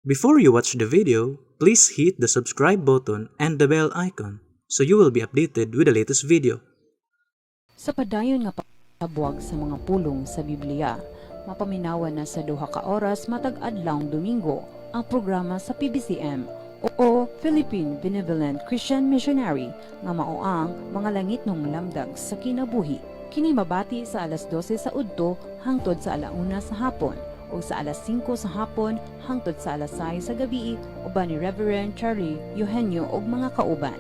Before you watch the video, please hit the subscribe button and the bell icon so you will be updated with the latest video. Sa padayon nga pabuwag sa mga pulong sa Biblia, mapaminawan na sa 2 ka oras matag adlawng Domingo ang programa sa PBCM o Philippine Benevolent Christian Missionary nga mao ang Mga Langitnong Lamdag sa Kinabuhi. Kini mabati sa alas 12 sa udto hangtod sa alauna sa hapon o sa alas 5 sa hapon hangtod sa alas 6 sa gabi uban ni Reverend Charlie Eugenio ug mga kauban.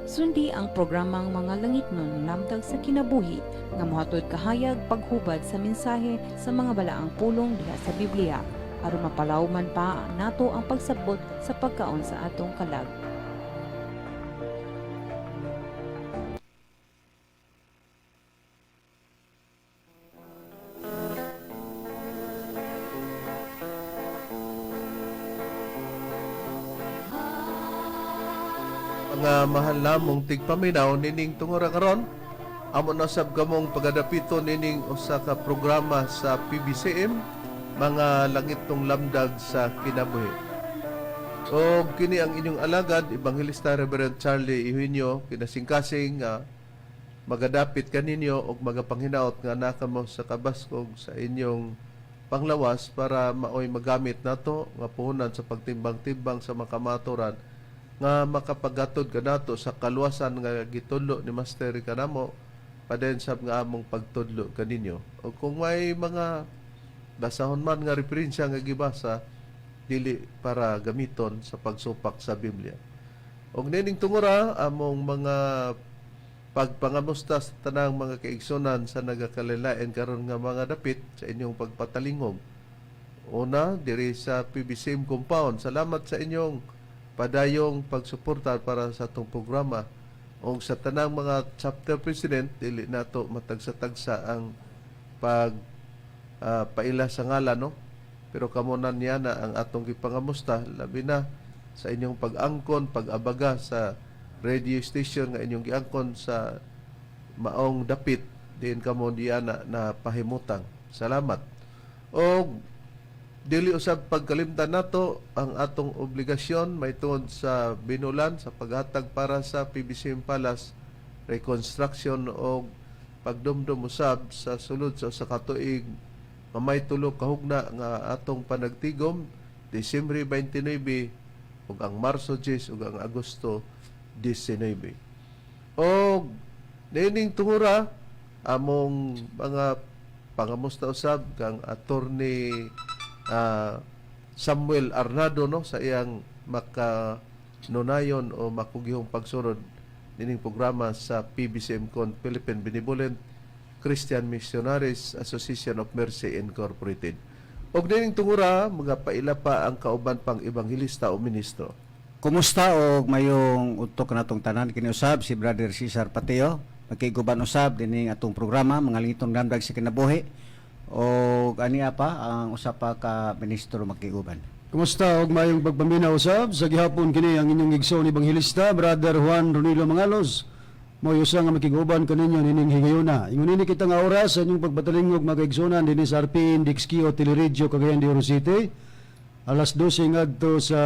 Sundi ang programang Mga Langitnon Lamdag sa Kinabuhi nga mohatod kahayag, paghubad sa mensahe sa mga balaang pulong diha sa Biblia aron mapalawman pa nato ang pagsabot sa pagkaon sa atong kalag. Mga mahal namong tigpaminaw nining tungura karon, amo na sab kamong pagadapito nining usa ka programa sa PBCM, Mga Langitong Lamdag sa Kinabuhi. O kini ang inyong alagad, Ebanghelista Reverend Charlie Eugenio, kinasingkasing nga magadapit kaninyo og magapanghinaot nga nakamo sa kabaskog sa inyong panglawas para maoy magamit nato nga puhunan sa pagtimbang-timbang sa makamaturan nga makapaghatod kanato sa kaluwasan nga gitudlo ni Master kanamo padayon sab nga among pagtudlo kaninyo. O kung may mga basahon man nga referensya nga gibasa, dili para gamiton sa pagsupak sa Biblia. Og nining tungura, among mga pagpangamusta sa tanang mga kaigsunan sa nagakalilain karon nga mga dapit sa inyong pagpatalingog. Una, diri sa PBCM compound. Salamat sa inyong padayong pagsuporta para sa atong programa. O sa tanang mga chapter president, dili nato matagsa-tagsa ang pag paila sa ngalan, no? Pero kamo na niya na ang atong gipangamusta, labi na sa inyong pag-angkon, pag-abaga sa radio station nga inyong giangkon sa maong dapit diin kamo diya na pahimutang. Salamat. Og dili usab pagkalimtan nato ang atong obligasyon may tungod sa binulan sa paghatag para sa PBCM Palace reconstruction og pagdumdum usab sa sulod sa usa ka tuig nga may tulo ka hugna nga atong panagtigom, Disyembre 29 ug ang Marso 10 ug ang Agosto 19. Og niining tungura, among mga pangamusta usab kang Attorney Samuel Arnado, no, sa iyang makanunayon o makugihong pagsunod nining programa sa PBCM Con, Philippine Benevolent Christian Missionaries Association of Mercy Incorporated. Og nining tungura, mga paila pa ang kauban pang ebanghelista o ministro. Kumusta og mayong udto kanatong tanan. Kini usab si Brother Cesar Pateo, makiguban usab dining atong programa Mga Langitong Lamdag sa Kinabuhi, og ania pa ang usa pa ka ministro makiguban. Kumusta og mayong pagpaminaw usab sa gihapon. Kini ang inyong igsoon ebanghelista, Brother Juan Ronilo Mangalos. Mo usa nga makiguban kaninyo nining higayuna. Ingon nini kita nga oras sa inyong pagpatalingog, mga kaigsunan, dinhi sa RPN Dixkio Teleradyo, Cagayan de Oro City. Alas 12 ngadto sa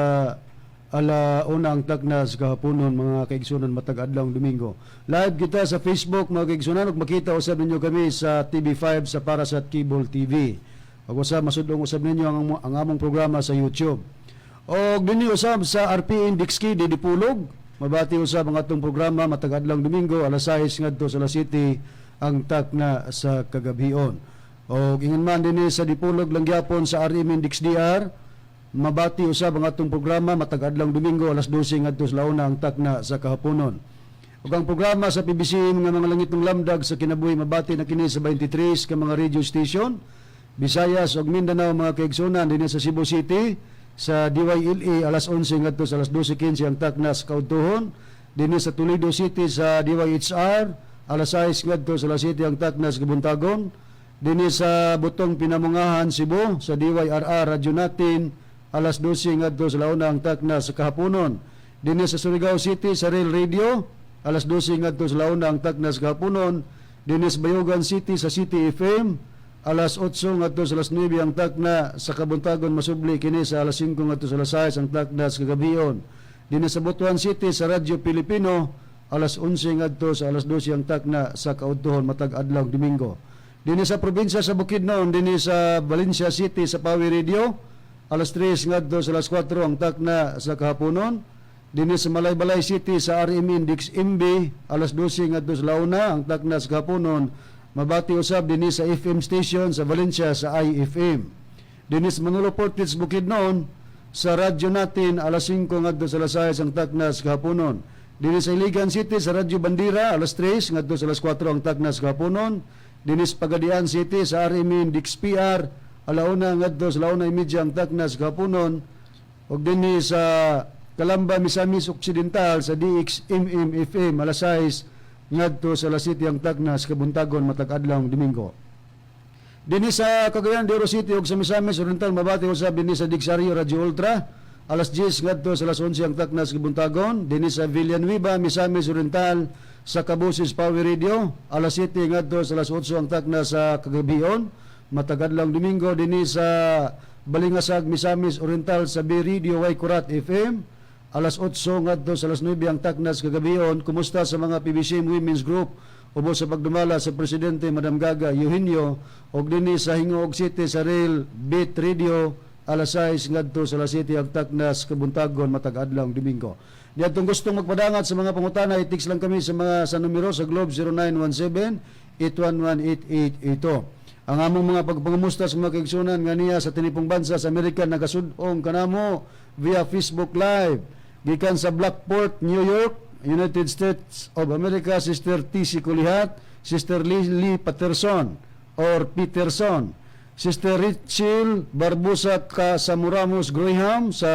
ala una ang takna sa kahaponon, mga kaigsunan, matag adlaw Domingo. Live kita sa Facebook, mga kaigsunan, ug makita usab ninyo kami sa TV5 sa Parasat Cable TV. Ug usab masudlong usab ninyo ang among programa sa YouTube. Og dinhi usab sa RPN Dixki Dipulog, mabati usab ang atong programa matag adlaw Domingo, alas 6 ngadto sa alas 7 ang takna sa kagabhion. Og ingon man dinhi sa Dipulog lang gyapon sa RM Dix DR, mabati usab ang atong programa matag adlaw Domingo, alas 12 ngadto sa launa ang takna sa kahaponon. Ug ang programa sa PBCM nga Mga Langitong Lamdag sa Kinabuhi, mabati na kini sa 23 ka mga radio station, Visayas ug Mindanao, mga kaigsunan. Dinhi sa Cebu City sa DYLA, alas 11 ngadto sa alas 12:15 ang takna sa kaudtuhon. Dinhi sa Toledo City sa DYHR, alas 6 ngadto sa alas 7 ang takna sa kabuntagon. Dinhi sa Butong Pinamungahan, Cebu, sa DYRR Radyo Natin, alas 12 ngadto sa launa ang takna sa kahaponon. Dinhi sa Surigao City sa Rail Radio, alas 12 ngadto sa launa ang takna sa kahaponon. Dinhi sa Bayugan City sa City FM, alas 8 ngadto sa alas 9 ang takna sa kabuntagon. Masubli kini sa alas 5 ngadto sa alas 6 ang takna sa kagabion. Dinhi sa Butuan City sa Radyo Pilipino, alas 11 ngadto sa alas 12 ang takna sa kaudtohon matag adlaw Domingo. Dinhi sa probinsya sa Bukidnon, dinhi sa Valencia City sa Pawi Radio, alas 3 ngadto sa alas 4 ang takna sa kahaponon. Dinhi sa Malaybalay City sa RMN DXMB, alas 12 ngadto sa launa ang takna sa kahaponon. Mabati usab dinhi sa FM station sa Valencia sa IFM. Dinhi sa Manolo Fortich, Bukidnon, sa radyo natin, alas 5 ngadto sa alas 6 ang takna sa kahaponon. Dinhi sa Iligan City sa Radyo Bandira, alas 3 ngadto sa alas 4 ang takna sa kahaponon. Dinhi sa Pagadian City sa RMN DXPR, alauna ngadto sa 1:30 ang takna sa kahaponon. Ug dinhi sa Calamba, Misamis Occidental sa DXMM FM, alas 6 ngadto sa alas 7 ang takna sa kabuntagon matag adlaw Domingo. Dinhi sa Cagayan de Oro City ug sa Misamis Oriental, mabati usab dinhi sa Dixario Radio Ultra, alas 10 ngadto sa alas 11 ang takna sa kabuntagon. Dinhi sa Villanueva, Misamis Oriental sa Kabusis Power Radio, alas 7 ngadto sa alas 8 ang takna sa kagabion matag adlaw Domingo. Dinhi sa Balingasag, Misamis Oriental sa B Radio Waikurat FM, alas 8 ngadto sa alas 9 ang takna sa kagabion. Kumusta sa mga PBC Women's Group ubos sa pagdumala sa presidente Madam Gaga Eugenio, og dinhi sa Gingoog City sa Rail Beat Radio, alas 6 ngadto sa alas 7 ang takna sa kabuntagon matag adlaw Domingo. Niadtong gustong magpadangat sa mga pangutana, i-text lang kami sa mga sa numero sa Globe 0917 8118882. Ang among mga pagpangamusta sa mga kaigsunan nga niya sa tinipong bansa sa Amerika nagasud-ong kanamo via Facebook Live. Gikan sa Blackport, New York, United States of America, Sister T.C. Kulihat, Sister Lily Patterson or Peterson, Sister Rachel Barbosa Casamuramos Graham sa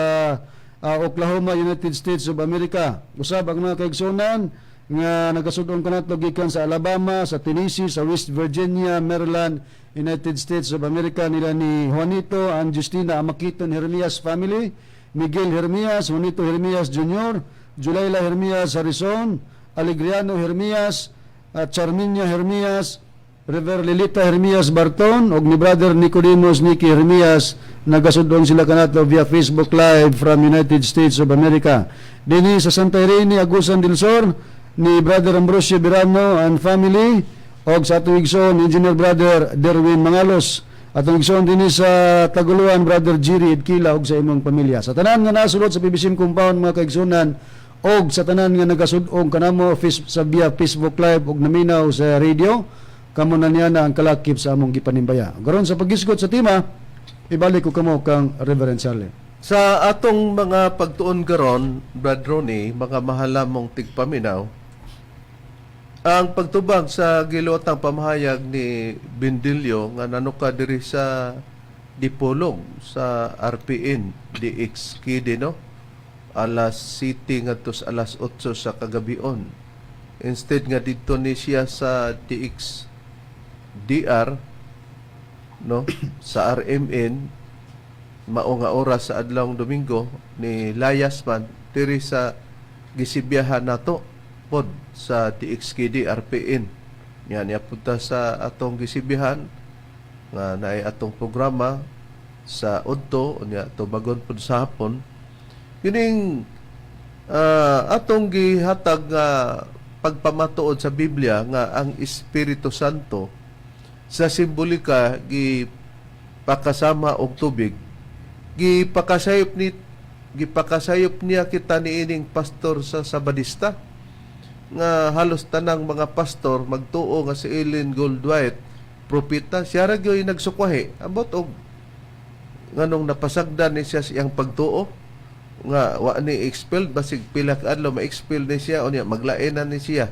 Oklahoma, United States of America. Usab ang mga kaigsunan nga nagasud-ong kanato gikan sa Alabama, sa Tennessee, sa West Virginia, Maryland, United States of America, nila ni Juanito and Justina Amakiton Hermias family, Miguel Hermias, Juanito Hermias Jr., Julayla Hermias Harrison, Alegriano Hermias, at Charminia Hermias, Rever Lilita Hermias Barton og ni Brother Nicodemus Nicky Hermias, nagasud-on sila kanato via Facebook Live from United States of America. Dinhi sa Santa Irene, Agusan del Sur, ni Brother Ambrosio Birano and family og sa atong igsoon Engineer Brother Derwin Mangalos. Atong igsoon dinhi sa Taguluan, Brother Jiri Idkila og sa imong pamilya. Sa tanan nga nasulod sa PBCM compound, mga kaigsunan, og sa tanan nga nagasud-ong kanamo sa via Facebook Live og naminaw sa radio, kamo na niya na ang kalakip sa among gipanimbaya. Karon, sa paghisgot sa tema, ibalik ko kamo kang Reverend Charlie. Sa atong mga pagtuon karon, Brad Ronnie, mga mahalamong tigpaminaw, ang pagtubag sa giluwatang pamahayag ni Bindilio nga nanuka diri sa Dipolog sa RPN DXKD, no, alas 7 ngadto sa alas 8 sa kagabion, instead nga didto ni siya sa DX DR, no, sa RMN mao nga oras sa adlawng Domingo, ni layas man diri sa gisibyahan nato pod sa DXKD RPN nga niya punta sa atong gisibyahan nga naay atong programa sa udto, unya tubagon pud sa hapon. Kining atong gihatag nga pagpamatuod sa Biblia nga ang Espiritu Santo sa simbolika gi pakasama og tubig, gipakasayop niya kita niining pastor sa Sabadista nga halos tanang mga pastor magtuo nga si Ellen Goldwhite propeta. Siya ra gyud nagsukwahi. Ambot og nganong napasagdan ni siya sa iyang pagtuo nga wa ni expelled, basig pila ka adlaw ma-expel ni siya, unya maglain na ni siya.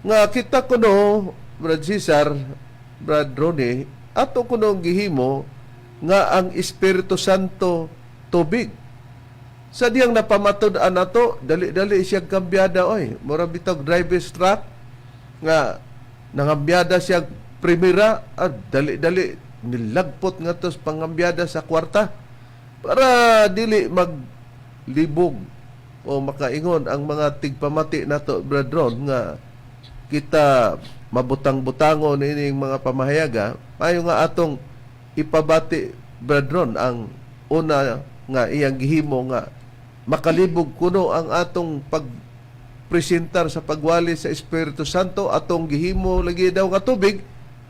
Nga kita kuno, Brad Cesar, Brad Ronnie, ato kuno gihimo nga ang Espiritu Santo tubig. Sa diyang napamatud-an nato, dali-dali siya kambyada oy. Mura bitog driver's truck nga nangambyada siya primera, dali-dali nilagpot nga tos pangambyada sa kwarta para dili maglibog o makaingon ang mga tigpamati nato, Brad Ron, nga kita mabutang-butango nining mga pamahayaga, ayo nga atong ipabati, Bradron, ang una nga iyang gihimo nga makalibog kuno ang atong pagpresentar sa pagwali sa Espiritu Santo, atong gihimo lagi daw nga tubig.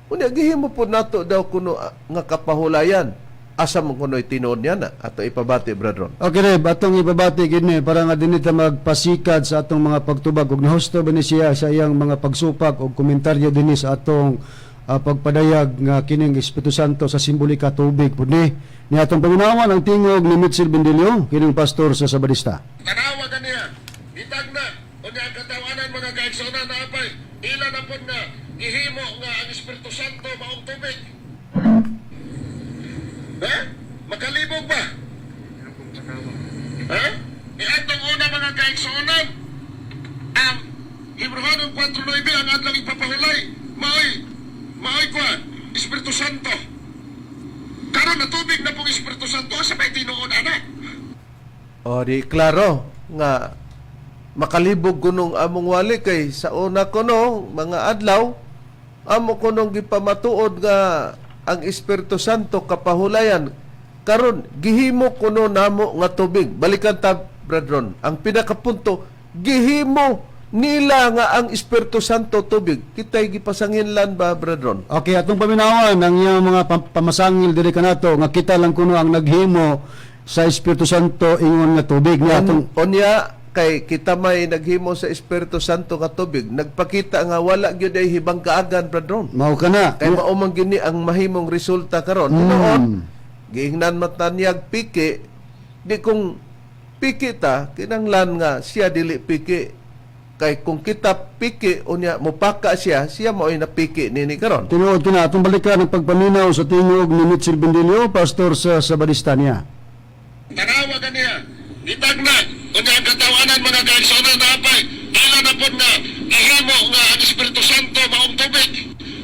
Unya gihimo po nato daw kuno nga kapahulayan. Asa man kuno'y tinuod niya na ato ipabati, Bradron? Okay, Reb, atong ibabati gid ni para nga dinhi ta magpasikad sa atong mga pagtubag ug nahusto ba ni siya sa iyang mga pagsupak og komentaryo dinhi sa atong pagpadayag nga kining Espiritu Santo sa simbolika tubig pud ni. Ni atong paminawan ang tingog ni Mitchell Bendilio, kining pastor sa Sabadista. Tanawa ganiya, itag na, unya ang katawanan, mga kaigsonan, na apay, ila na po nga, gihimo nga ang Espiritu Santo maong tubig. Ha? Makalibog ba? Ha? Niadtong una, mga kaigsonan, ang Hebreohanon 4.9 ang adlang ipapahulay, maoy kwa, Espiritu Santo. Karon na tubig na pong Espiritu Santo, asa may tinuod ana? O di klaro nga makalibog kunong among wali kay sa una kuno mga adlaw amo kunong gipamatuod nga ang Espiritu Santo kapahulayan. Karon gihimo kuno namo nga tubig. Balikan ta, Bradron, ang pinakapunto, gihimo nila nga ang Espiritu Santo tubig. Kita'y gipasanginlan ba, Bradron? Okay, atong paminawan ang iyang mga pamasangil diri kanato nga kita lang kuno ang naghimo sa Espiritu Santo ingon nga tubig ni atong Unya kay kita may naghimo sa Espiritu Santo nga tubig, nagpakita nga wala gyud ay hibang kaagan, Bradron. Mao kana. Kay mao man gini ang mahimong resulta karon. Tinuod, giingnan matanyag piki, di kung piki ta, kinanglan nga siya dili piki. Kay kung kita piki, unya mupaka siya, siya mao'y napiki nini karon. Tinuod kina atong balikan ang pagpaminaw sa tingog ni Mitchell Bendilio, pastor sa Sabadistania. Tanawa ganiya, itag na, unya ang katawanan, mga kaigsonan, na apay, ila na po nga, gihimo nga ang Espiritu Santo maong tubig.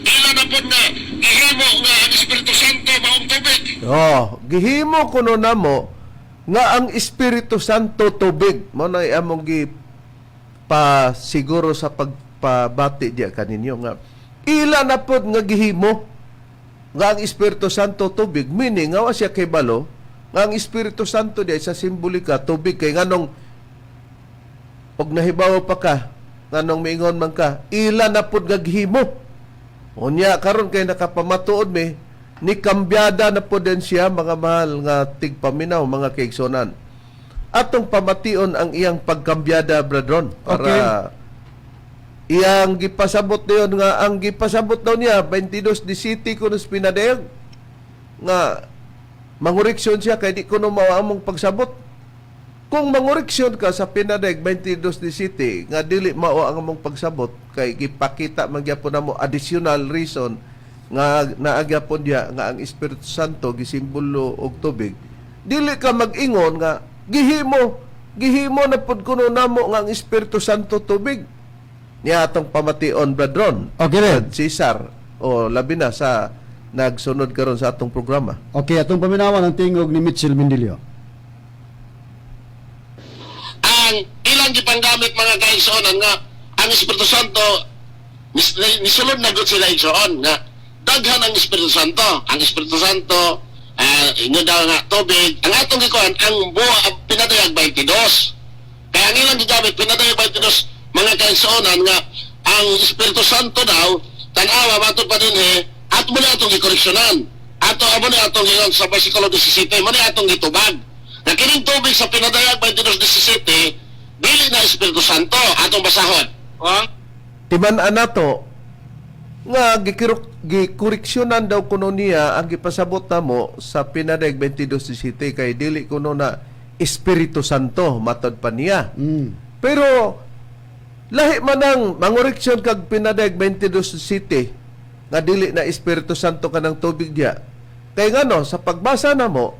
Ila na po nga, gihimo nga ang Espiritu Santo maong tubig. Oh, gihimo kuno namo nga ang Espiritu Santo tubig. Mao na among gi pa siguro sa pagpabati diya kaninyo nga ila na pod nga gihimo nga ang Espiritu Santo tubig, meaning nga wa siya kay balo nga ang Espiritu Santo diya sa simbolika tubig. Kay nganong og nahibaw pa ka, nganong miingon man ka ila na pod nga gihimo? Unya karon kay nakapamatuod mi ni kambyada na pod din siya, mga mahal nga tigpaminaw, mga kaigsonan. Atong pamation ang iyang pagkambyada, Bradron, para iyang gipasabot niyon nga ang gipasabot daw niya 22 di city kuno sa pinadayag nga mangoreksyon siya kay di kuno mao among pagsabot. Kung mangoreksyon ka sa pinadayag 22 di city nga dili mao ang among pagsabot kay gipakita man gyapon namo additional reason nga naagyapon diya nga ang Espiritu Santo gisimbolo og tubig, dili ka mag-ingon nga gihimo gihimo na pud kuno namo nga ang Espiritu Santo tubig. Niya atong pamation, Bradron. Okay, Red. Cesar, o labi na sa nagsunod karon sa atong programa. Okay, atong paminawan ang tingog ni Mitchell Bendilio. Ang ilang gipanggamit, mga kaigsonan, nga ang Espiritu Santo nisulod na gud sila igsoon nga daghan ang Espiritu Santo. Ang Espiritu Santo inyo daw nga tubig. Ang atong gikuan ang buwa ang pinadayag 22. Kaya ang ilang gigamit pinadayag 22, mga kaigsuonan, nga ang Espiritu Santo daw, tanawa matod pa din at mo na atong gikoreksyonan. Ato amo na atong gigon sa versikulo 17, mo na atong gitubag. Na kining tubig sa pinadayag 22:17 dili na Espiritu Santo, atong basahon. Ang Timan-an nato nga gikoreksyonan daw kuno niya ang gipasabot namo sa Pinadeg 22:17 kay dili kuno na Espiritu Santo matod pa niya. Pero lahi man ang mangoreksyon kag Pinadeg 22:17 nga dili na Espiritu Santo kanang tubig diya. Kay ngano sa pagbasa namo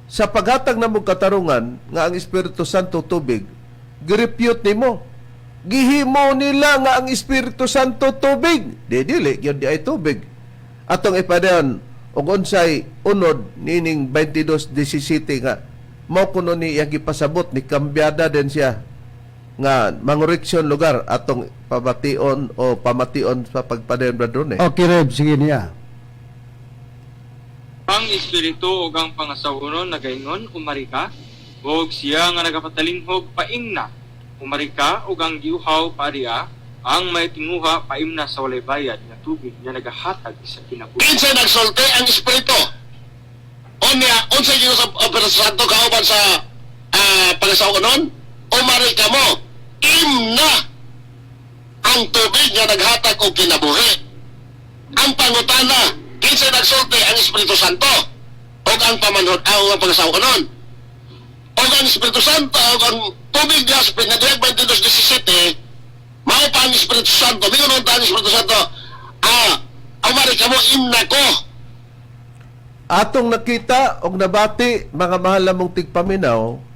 sa paghatag namo katarungan nga ang Espiritu Santo tubig, girepute nimo. Gihimo nila nga ang Espiritu Santo tubig. Di dili gyud di ay tubig. Atong ipadayon og unsay unod nining 22:17 nga mao kuno ni iyang gipasabot ni kambyada din siya. Nga mangoreksyon lugar atong pabation o pamation sa pagpadayon, Brad Ron, eh. Okay, Rev, sige niya. Ang espiritu ug ang pangasawonon nagaingon, "Umari ka," ug siya nga nagapatalinghog paingna, "Umari ka," ug ang giuhaw paria. Ang may tinguha paimna sa walay bayad nga tubig nga nagahatag sa kinabuhi. Kinsay nagsulti? Ang Espiritu. Unya, unsay giingon sa Espiritu Santo kauban sa pangasawonon? "Umari kamo." Imna ang tubig nga naghatag og kinabuhi. Ang pangutana, kinsay nagsulti? Ang Espiritu Santo ug ang pamanhod ang pangasawonon. Og ang Espiritu Santo ug ang tubig nga sa pinadayag 22:17, mao pa ang Espiritu Santo. Mingon ang Espiritu Santo, "Umari kamo, imna ko." Atong nakita og nabati, mga mahal namong tigpaminaw,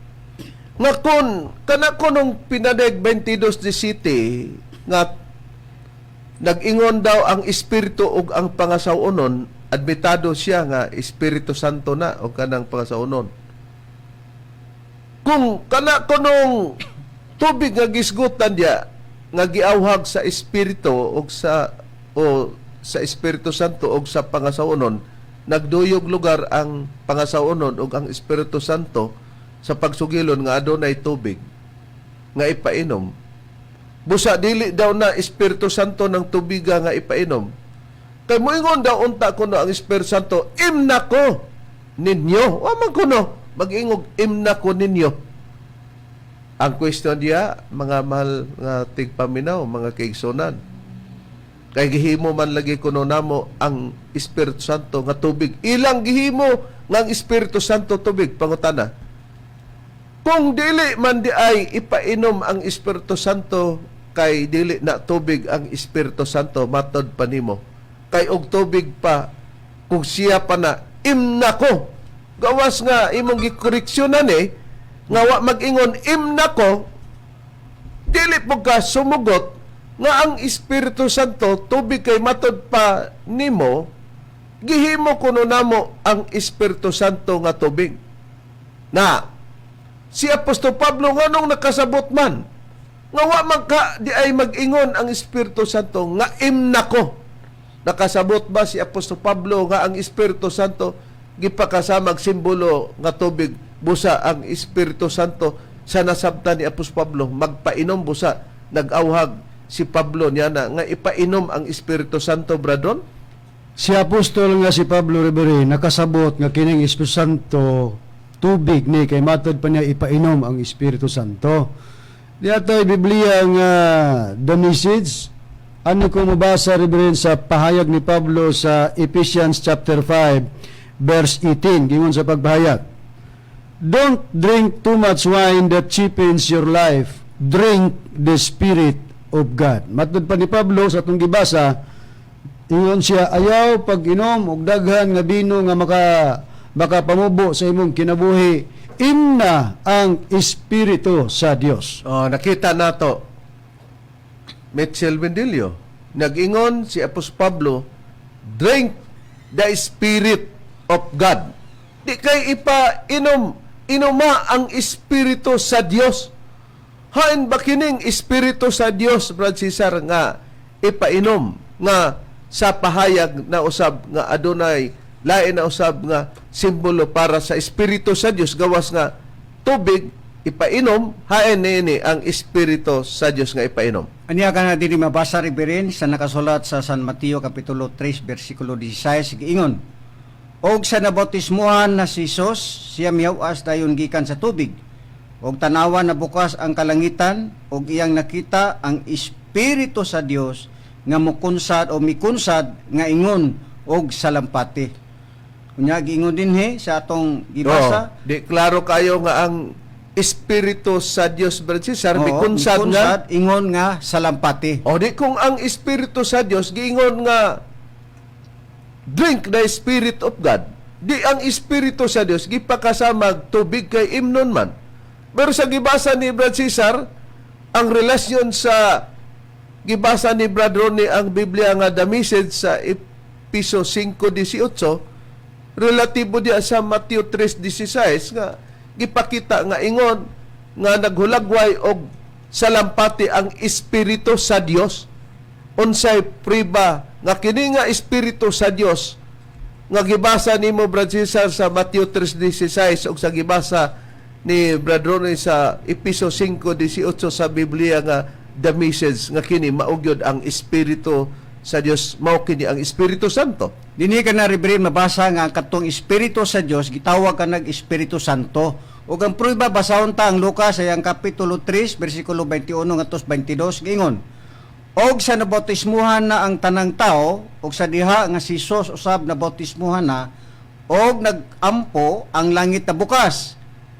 nga kun kana kunong pinadeg 22:17 nga nag-ingon daw ang espiritu ug ang pangasawonon, admitado siya nga Espiritu Santo na og kanang pangasawonon. Kung kana kunong tubig nga gisgutan diya nga giawhag sa espiritu og sa o sa Espiritu Santo og sa pangasawonon, nagduyog lugar ang pangasawonon ug ang Espiritu Santo sa pagsugilon nga adunay tubig nga ipainom. Busa dili daw na Espiritu Santo ng tubiga nga ipainom? Kay moingon daw unta kuno ang Espiritu Santo, "Imna ko ninyo." Wa man kuno mag-ingog, "Imna ko ninyo." Ang question diya, mga mahal nga tigpaminaw, mga kaigsunan, kay gihimo man lagi kuno namo ang Espiritu Santo nga tubig. Ilang gihimo nga ang Espiritu Santo tubig? Pangutana, kung dili man di ay ipainom ang Espiritu Santo kay dili na tubig ang Espiritu Santo matod pa nimo, kay og tubig pa kung siya pa na, "Imna ko," gawas nga imong gikoreksyonan eh nga wa mag-ingon, "Imna ko," dili po ka sumugot nga ang Espiritu Santo tubig, kay matod pa nimo gihimo kuno namo ang Espiritu Santo nga tubig. Na si Apostol Pablo, nganong nakasabot man nga wa man ka di ay mag-ingon ang Espiritu Santo nga "Imna ko"? Nakasabot ba si Apostol Pablo nga ang Espiritu Santo gipakasamag simbolo nga tubig? Busa ang Espiritu Santo sa nasabtan ni Apostol Pablo magpainom, busa nag-awhag si Pablo niya na nga ipainom ang Espiritu Santo, Bradon? Si apostol nga si Pablo, Reverend, nakasabot nga kining Espiritu Santo tubig ni, kay matod pa niya ipainom ang Espiritu Santo. Di ato'y Biblia nga The Message. Ano ko mabasa, Reverend, sa pahayag ni Pablo sa Ephesians chapter 5 verse 18, gingon sa pagpahayag, "Don't drink too much wine that cheapens your life. Drink the Spirit of God." Matod pa ni Pablo sa atong gibasa, ingon siya, ayaw pag-inom og daghan nga bino nga makapamubo sa imong kinabuhi. Imna ang Espiritu sa Dios. Oh, nakita nato. Mitchell Mendillo. Nag-ingon si Apostol Pablo, "Drink the Spirit of God." Di kay ipainom, inuma ang Espiritu sa Dios. Hain ba kining Espiritu sa Dios, Brad Cesar, nga ipainom nga sa pahayag na usab nga adunay lain na usab nga simbolo para sa Espiritu sa Dios gawas nga tubig ipainom? Hain niini ang Espiritu sa Dios nga ipainom? Aniya ka na diri mabasa, Reverend, sa nakasulat sa San Mateo kapitulo 3 bersikulo 16, giingon, "Og sa nabautismuhan na si Jesus, siya mihawas dayon gikan sa tubig. Og tanawa, nabukas ang kalangitan og iyang nakita ang Espiritu sa Dios nga mukunsad o mikunsad nga ingon og salampati." Unya giingon dinhi sa atong gibasa. Oh, di klaro kayo nga ang Espiritu sa Dios, Brad Cesar, Oo, mikunsad nga mikunsad, ingon nga salampati. O di kung ang Espiritu sa Dios giingon nga "Drink the Spirit of God," di ang Espiritu sa Dios gipakasamag tubig kay imnon man. Pero sa gibasa ni Brad Cesar, ang relasyon sa gibasa ni Brad Ronnie ang Biblia nga The Message sa Episo 5:18, relatibo diya sa Mateo 3:16 nga gipakita nga ingon nga naghulagway og Salampati ang Espiritu sa Dios? Unsay priba nga kini nga Espiritu sa Dios nga gibasa nimo, Brad Cesar, sa Matthew 3:16 ug sa gibasa ni Brad Ronnie sa Epeso 5:18 sa Biblia nga The Message, nga kini mao gyud ang Espiritu sa Dios, mao kini ang Espiritu Santo? Dinhi ka na, Reverend, mabasa nga ang katong Espiritu sa Dios gitawag ka nag Espiritu Santo. Ug ang prueba, basahon ta ang Lucas ay ang kapitulo 3 bersikulo 21 ngadto 22, giingon: "Og sa nabautismuhan na ang tanang tao, og sa diha nga si Jesus usab nabautismuhan na, og nagampo, ang langit na bukas.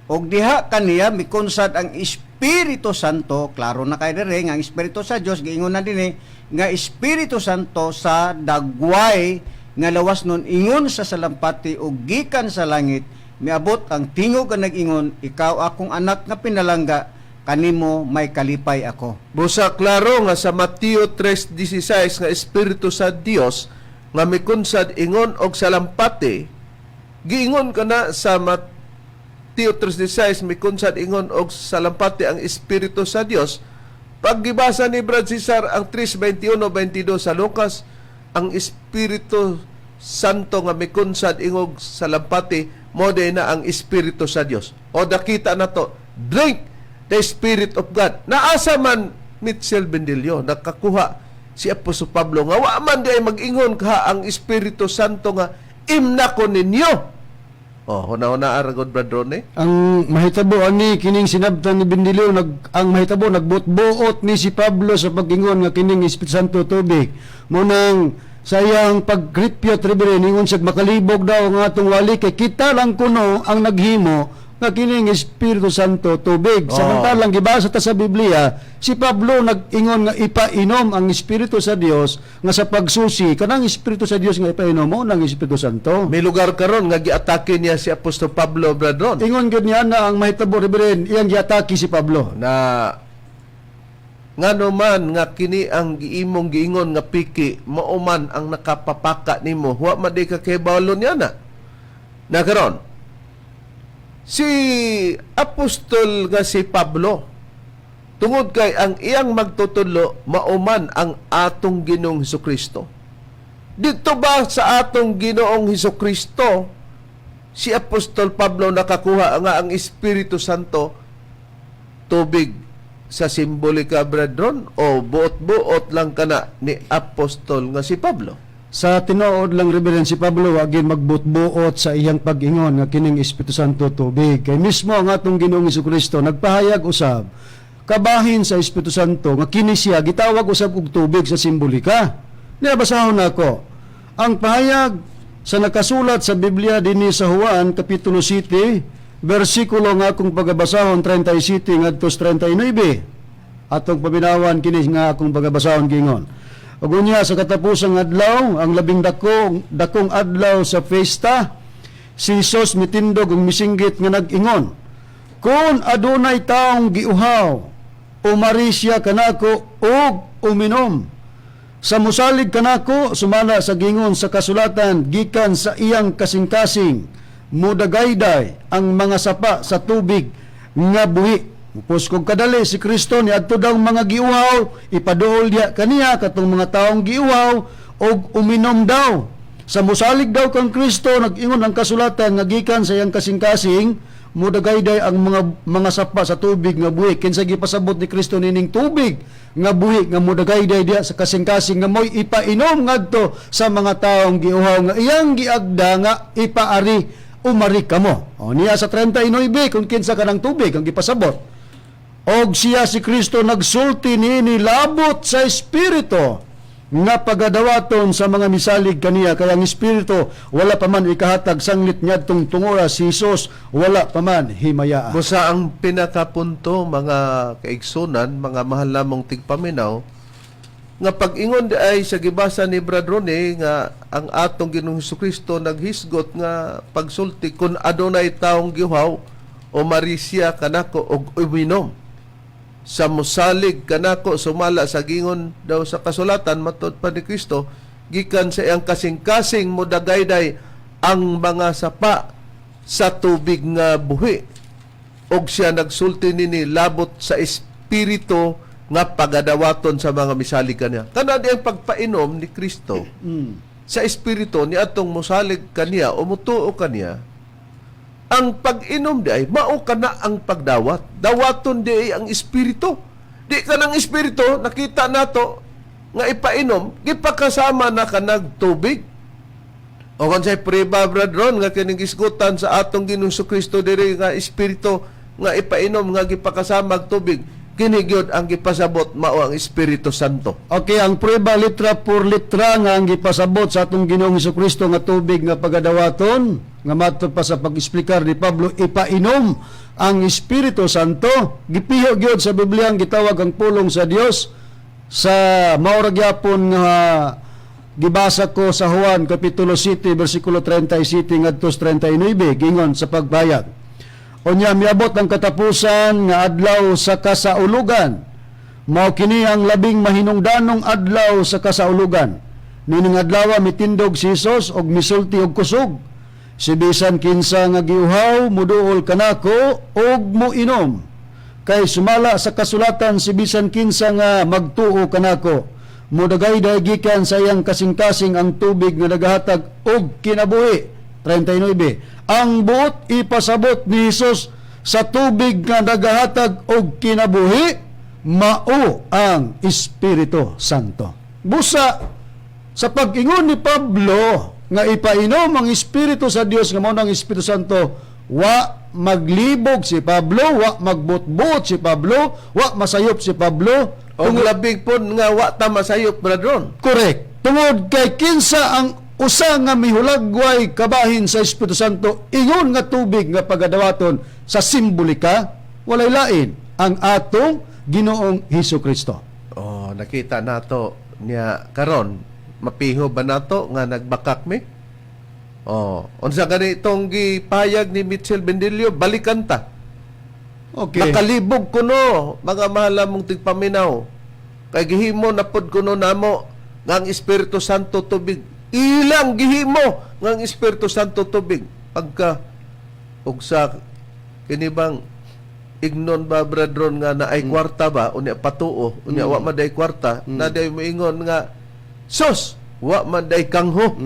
Og diha kaniya mikunsad ang Espiritu Santo." Klaro na kay dire nga ang Espiritu sa Dios giingon na dinhi nga Espiritu Santo sa dagway nga lawas nun ingon sa salampati, og gikan sa langit miabot ang tingog nga nag-ingon, "Ikaw akong anak nga pinalangga, kanimo may kalipay ako." Busa klaro nga sa Mateo 3:16 nga Espiritu sa Dios nga mikunsad ingon og salampati, giingon kana sa Mateo 3:16, mikunsad ingon og salampati ang Espiritu sa Dios. Pag gibasa ni Brad Cesar ang 3:21-22 sa Lucas, ang Espiritu Santo nga mikunsad ingog salampati mo na ang Espiritu sa Dios. O dakita na to, drink the Spirit of God. Naasa man, Mitchell Bendilio, nakakuha si Apostol Pablo nga wa man di ay mag-ingon ka ang Espiritu Santo nga imna ko ninyo? Oh, huna-huna aragod, Brad Ronnie. Ang mahitabo ani kining sinabtan ni Bendilio, ang mahitabo nagbot-buot ni si Pablo sa pag-ingon nga kining Espiritu Santo tubig. Mo nang sayang pagkripyot, Reverend, ingon siya makalibog daw ang atong wali kay kita lang kuno ang naghimo nga kining Espiritu Santo tubig. Samantalang gibasa ta sa Biblia, si Pablo nag-ingon nga ipainom ang Espiritu sa Dios, nga sa pagsusi kanang Espiritu sa Dios nga ipainom mo ng Espiritu Santo. May lugar karon nga giatake niya si Apostol Pablo, Brad Ron. Ingon gyud niya na ang mahitabo, Reverend, iyang giatake si Pablo. Na ngano man nga kini ang giimong giingon nga piki mao man ang nakapapaka nimo, wa man di ka kahibalo niya na. Na karon si apostol nga si Pablo, tungod kay ang iyang magtutudlo mao man ang atong Ginoong Hesukristo, dito ba sa atong Ginoong Hesukristo si Apostol Pablo nakakuha nga ang Espiritu Santo tubig sa simbolika, brethren, o buot-buot lang kana ni apostol nga si Pablo? Sa tinuod lang, Reverend, si Pablo wagin magbutbuot sa iyang pag-ingon nga kining Espiritu Santo tubig. Kay mismo ang atong Ginoong Kristo nagpahayag usab kabahin sa Espiritu Santo nga kini siya gitawag usab og tubig sa simbolika. Niya basahon nako. Ang pahayag sa nakasulat sa Biblia dinhi sa Juan kapitulo 7 bersikulo nga akong pagabasahon 37 ngadto 39. Atong paminawan kini nga akong pagabasahon, gingon: "Ug unya sa katapusang adlaw, ang labing dakong dakong adlaw sa fiesta, si Jesus mitindog ug misinggit nga nag-ingon, 'Kung adunay taong giuhaw, umari siya kanako ug uminom. Sa musalig kanako, sumala sa gingon sa kasulatan, gikan sa iyang kasing-kasing mudagayday ang mga sapa sa tubig nga buhi.'" Mupos kog kadali, si Kristo niadto daw mga giuhaw, ipaduol diya kaniya katong mga taong giuhaw og uminom daw. Sa musalig daw kang Kristo, nag-ingon ang kasulatan nga gikan sa iyang kasing-kasing mudagayday ang mga sapa sa tubig nga buhi. Kinsa gipasabot ni Kristo nining tubig nga buhi nga mudagayday diya sa kasing-kasing nga mo'y ipainom ngadto sa mga taong giuhaw nga iyang giagda nga ipaari, umari kamo? O niya sa 39, kung kinsa kanang tubig ang gipasabot. "Og siya si Kristo nagsulti niini labot sa Espiritu nga pagadawaton sa mga misalig kaniya, kaya ang Espiritu wala pa man ikahatag sanglit niadtong tungora si Jesus wala pa man himayaan." Busa ang pinakapunto, mga kaigsunan, mga mahal namong tigpaminaw, nga pag-ingon di ay sa gibasa ni Brad Rone nga ang atong Ginoong Kristo naghisgot nga pagsulti, "Kung adunay taong giuhaw, o marisya kanako og uminom. Sa musalig kanako sumala sa gingon daw sa kasulatan," matod pa ni Kristo, "gikan sa iyang kasing-kasing mudagayday ang mga sapa sa tubig nga buhi." Og siya nagsulti nini labot sa Espiritu nga pagadawaton sa mga misalig kaniya. Kana di ang pagpainom ni Kristo sa Espiritu ni atong mosalig kaniya o mutuo kaniya. Ang pag-inom di ay mao kana ang pagdawat. Dawaton di ay ang Espiritu. Di ka ng Espiritu nakita nato nga ipainom, gipakasama na kanag tubig. O kung sa'y preba, Brad Ron, nga kining gisgutan sa atong Ginoong Kristo diri nga Espiritu nga ipainom nga gipakasama og tubig, kini gyud ang gipasabot mao ang Espiritu Santo. Okay, ang prueba litra por litra nga ang gipasabot sa atong Ginoong Kristo nga tubig nga pagadawaton nga matod pa sa pag-eksplikar ni Pablo, ipainom ang Espiritu Santo, gipiho gyud sa Biblia ang gitawag ang pulong sa Dios sa mao ra gyapon nga gibasa ko sa Juan kapitulo 7 bersikulo 37 ngadto 39. Gingon sa pagbayag, "Unya miabot ang katapusan nga adlaw sa kasaulugan. Mao kini ang labing mahinungdanong adlaw sa kasaulugan. Nining adlaw mitindog si Hesus og misulti og kusog. Si bisan kinsa nga giuhaw, muduol kanako og muinom. Kay sumala sa kasulatan, si bisan kinsa nga magtuo kanako, mudagayday gikan sa iyang kasing-kasing ang tubig nga nagahatag og kinabuhi." 39. Ang buot ipasabot ni Hesus sa tubig nga nagahatag og kinabuhi mao ang Espiritu Santo. Busa sa pag-ingon ni Pablo nga ipainom ang Espiritu sa Dios nga mao ang Espiritu Santo, wa maglibog si Pablo, wa magbutbut si Pablo, wa masayop si Pablo. Og labing pod nga wa ta masayop, Brad Ron. Correct. Tungod kay kinsa ang usa nga mihulagway kabahin sa Espiritu Santo ingon nga tubig nga pagadawaton sa simbolika, walay lain ang atong Ginoong Hesus Kristo. Oh, nakita nato niya karon, mapiho ba nato nga nagbakak mi? Oh, unsa gani itong gipayag ni Mitchell Bendillo, balikan ta. Nakalibog kuno mga mahal mong tigpaminaw. Kay gihimo na pod kuno namo nga ang Espiritu Santo tubig. Ilang gihimo nga ang Espiritu Santo tubig. Pagka og sa kini bang ignon ba, brethren, nga naay kwarta ba, unya patuo, unya wa man day kwarta, na day moingon nga, "Sus, wa man day kangho."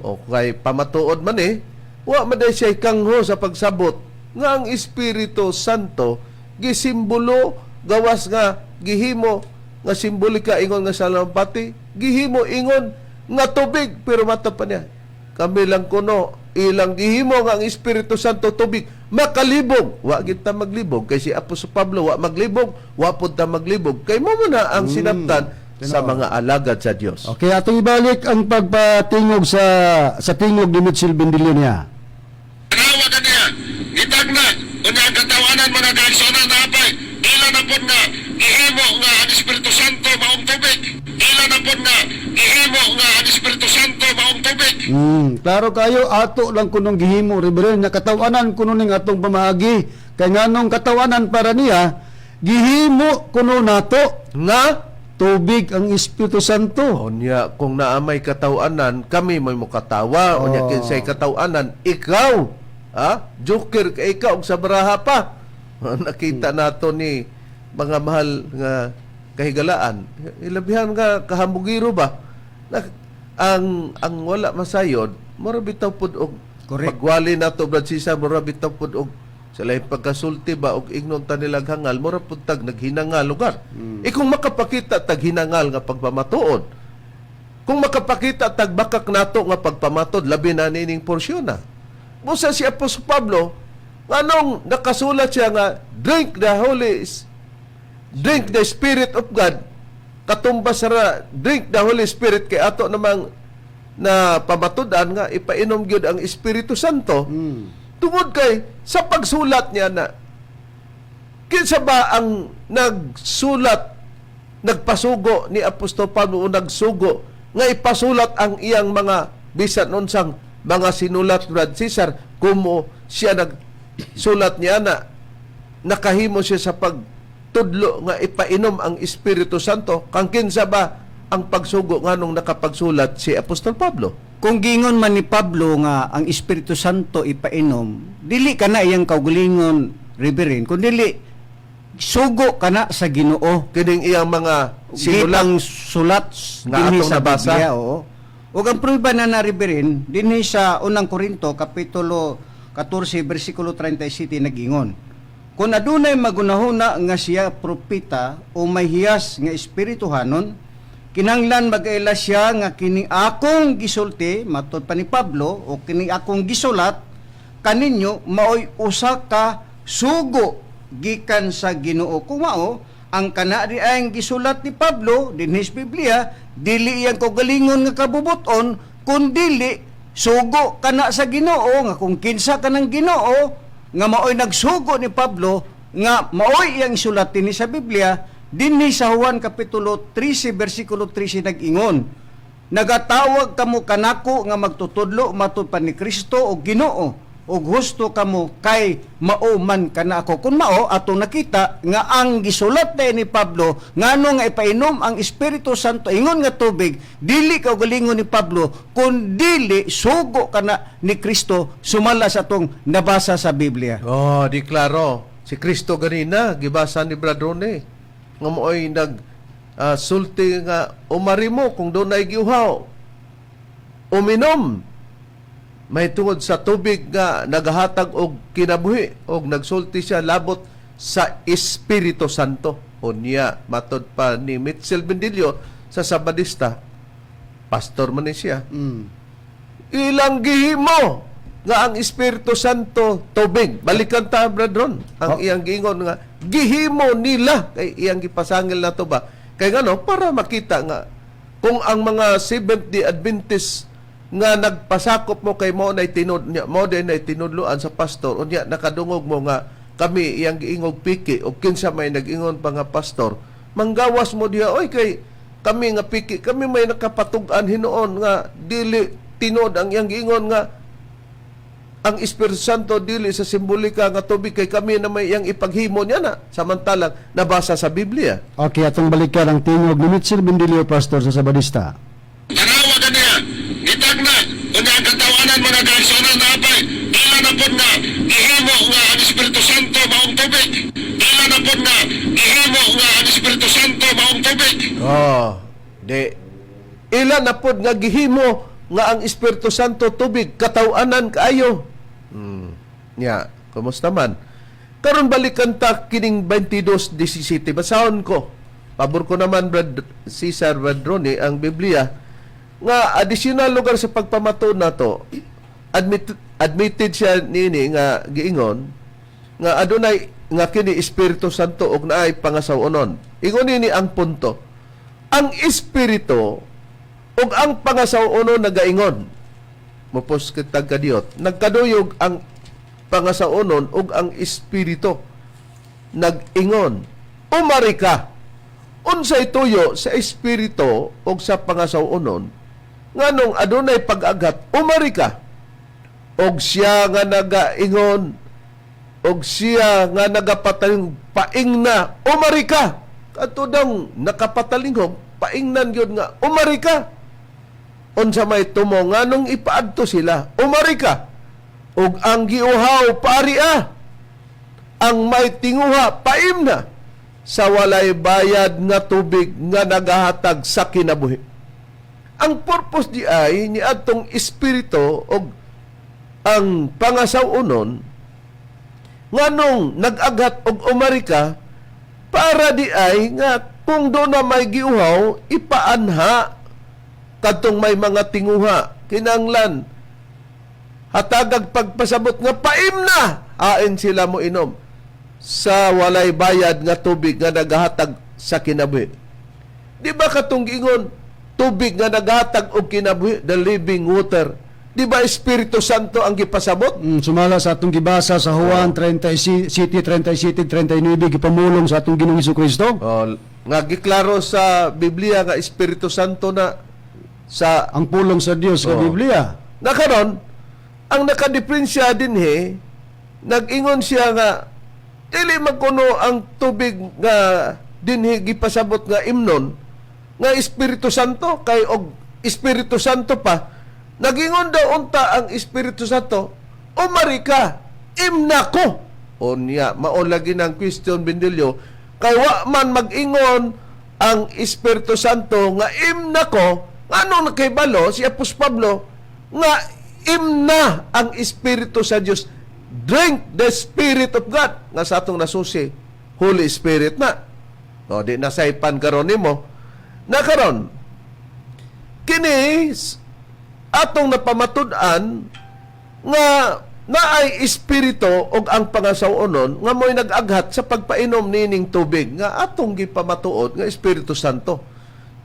O kay pamatuod man eh, wa man day siya kangho sa pagsabot nga ang Espiritu Santo gisimbolo, gawas nga gihimo nga simbolika ingon nga salampati, gihimo ingon nga tubig, pero mata pa niya kami lang kuno ilang gihimo nga ang Espiritu Santo tubig, makalibog. Wa gid ta maglibog kay si Apostol Pablo wa maglibog, wa pud ta maglibog kay mo na ang sinabtan sa mga alagad sa Dios. Okay, atong ibalik ang pagpatingog sa tingog ni Mitchell Bendillo niya. Tanawa ka niya, gitagna, unya ang katawanan, mga kaigsuonan, napay, ila na pod nga, gihimo nga ang Espiritu Santo maong tubig. Ila na pod nga, gihimo nga ang Espiritu Santo maong tubig. Klaro kayo, ato lang kunong gihimo, Reverend, nga katawanan kuno ning atong pamaagi. Kay nganong katawanan para niya, gihimo kuno nato nga tubig ang Espiritu Santo. Unya kung naamay katawanan, kami may mukatawa, unya kinsay katawanan, ikaw, ha? Joker kay ikaw og sa baraha pa. Nakita nato ni mga mahal nga kahigalaan. Ilabihan nga kahamugiro ba? Na, ang wala masayod, mura bitaw pud og pagwali nato, Brad Cesar, mura bitaw pud og sa laing pagkasulti ba og ingnon ta nilang hangal, mura pud tag naghinangal lugar. E kung makapakita tag hinangal nga pagpamatuod, kung makapakita tag bakak nato nga pagpamatod, labi na nining porsyon na. Busa si Apostol Pablo, nganong nakasulat siya nga drink the Spirit of God, katumbas ra drink the Holy Spirit, kay ato namang na pamatudan nga ipainom gyud ang Espiritu Santo. Tungod kay sa pagsulat niya na, kinsa ba ang nagsulat, nagpasugo ni Apostol Pablo o nagsugo nga ipasulat ang iyang mga bisan unsang mga sinulat, Brad Cesar, kumo siya nagsulat niya na nakahimo siya sa pagtudlo nga ipainom ang Espiritu Santo? Kang kinsa ba ang pagsugo, nganong nakapagsulat si Apostol Pablo? Kung giingon man ni Pablo nga ang Espiritu Santo ipainom, dili ka na iyang kaugalingon, Reverend, kung dili Sugo kana sa Ginoo. Kining iyang mga sinulat. Gitang sulat Nga dinhi atong sa nabasa. Biblia, oo. Ug ang prueba na naribirin dinhi sa Unang Korinto kapitulo 14 bersikulo 37 nagingon. Kung adunay magunahuna nga siya propeta o may hiyas nga espirituhanon, kinahanglan magaila siya nga kini akong gisulti matod pa ni Pablo o kini akong gisulat kaninyo maoy usa ka sugo gikan sa Ginoo. Kung mao ang kana di ang gisulat ni Pablo dinhi sa Biblia, dili iyang kaugalingon nga kabubuton, kundili sugo kana sa Ginoo, nga kung kinsa kanang Ginoo nga maoy nagsugo ni Pablo nga maoy iyang isulat dinhi sa Biblia. Dinhi sa Juan kapitulo 13 bersikulo 13 nag-ingon, "Nagatawag kamo kanako nga magtutudlo matud pa ni Kristo o Ginoo, ug husto kamo kay mao man kana ako." Kung mao, ato nakita nga ang gisulat na ni Pablo ngano nga ipainom ang Espiritu Santo ingon nga tubig, dili kaugalingon ni Pablo kun dili sugo kana ni Kristo sumala sa atong nabasa sa Biblia. Oh, di klaro. Si Kristo ganina gibasa ni Brad Rone nga mooy nag sulti nga umari mo kung dunay giuhaw. Uminom may tungod sa tubig nga nagahatag og kinabuhi, og nagsulti siya labot sa Espiritu Santo. Unya matod pa ni Mitchell Bendillo sa Sabadista, pastor man ni siya. Ilang gihimo nga ang Espiritu Santo tubig. Balikan ta, Brad Ron. Ang iyang giingon nga gihimo nila kay iyang gipasangil na to ba. Kay ngano, para makita nga kung ang mga Seventh Day Adventist nga nagpasakop mo kay mo nay tinud niya mo din nay tinudloan sa pastor, unya nakadungog mo nga kami iyang giingog piki o kinsa may nag-ingon pa nga pastor, manggawas mo diha, oy, kay kami nga piki, kami may nakapatug-an hinuon nga dili tinuod ang iyang giingon nga ang Espiritu Santo dili sa simbolika nga tubig, kay kami na may iyang ipaghimo niya na samantalang nabasa sa Biblia. Okay, atong balikan ang tingog ni Mitchell Bendilio, pastor sa Sabadista. Tanawa ganiya, gitagna, unya ang katawanan, mga kaigsuonan, napay, ila na pod nga, gihimo nga ang Espiritu Santo maong tubig. Ila na pod nga, gihimo nga ang Espiritu Santo maong tubig. Oh, di. Ila na pod nga gihimo nga ang Espiritu Santo tubig, katawanan kaayo. Ya, kumusta man? Karon balikan ta kining 22:17. Basahon ko. Pabor ko naman, Brad Cesar, Brad Ronnie, ang Biblia nga additional lugar sa pagpamatuod nato. Admitted siya nini nga giingon nga adunay nga kini Espiritu Santo ug naay pangasaw-onon. Ingon nini ang punto. Ang Espiritu ug ang pangasaw-onon nagaingon. Mupos kitag kadiyot. Nagkaduyog ang pangasaw-onon ug ang Espiritu nag-ingon. "Umari ka." Unsay tuyo sa Espiritu ug sa pangasaw-onon nganong adunay pag-agat, "Umari ka"? Og siya nga nagaingon og siya nga nagapataling paingna, "Umari ka." Kadto daw nakapatalinghog paingnan gyud nga, "Umari ka." Unsa may tumo nganong ipaadto sila, "Umari ka"? Ug ang giuhaw paria, ang may tinguha paimna sa walay bayad nga tubig nga nagahatag sa kinabuhi. Ang purpose di ay ni atong Espiritu og ang pangasaw-onon nganong nag-aghat og "Umari ka," para di ay nga kung do na may giuhaw ipaanha kadtong may mga tinguha, kinanglan hatagag pagpasabot nga paimna ain sila mo inom sa walay bayad nga tubig nga nagahatag sa kinabuhi. Di ba katong giingon tubig nga nagahatag og kinabuhi, the living water? Di ba Espiritu Santo ang gipasabot? Sumala sa atong gibasa sa Juan 37, 37, 39, gipamulong sa atong Ginoong Kristo. Oh, nga giklaro sa Biblia nga Espiritu Santo na sa Ang pulong sa Dios sa Biblia. Na karon ang nakadiferensya dinhi, nag-ingon siya nga dili magkuno ang tubig nga dinhi gipasabot nga imnon nga Espiritu Santo, kay og Espiritu Santo pa, nagingon daw unta ang Espiritu Santo, "Umari ka, imna ko." Unya, mao lagi ng question, Bendilio, kay wa man mag-ingon ang Espiritu Santo nga imna ko, ngano nakibalo si Apos Pablo nga imna ang Espiritu sa Dios? Drink the Spirit of God nga sa atong nasusi, Holy Spirit na. O di nasaypan karon nimo. Na karon kini atong napamatud-an nga naay espiritu og ang pangasaw-onon nga mo'y nag-aghat sa pagpainom nining tubig nga atong gipamatuod nga Espiritu Santo.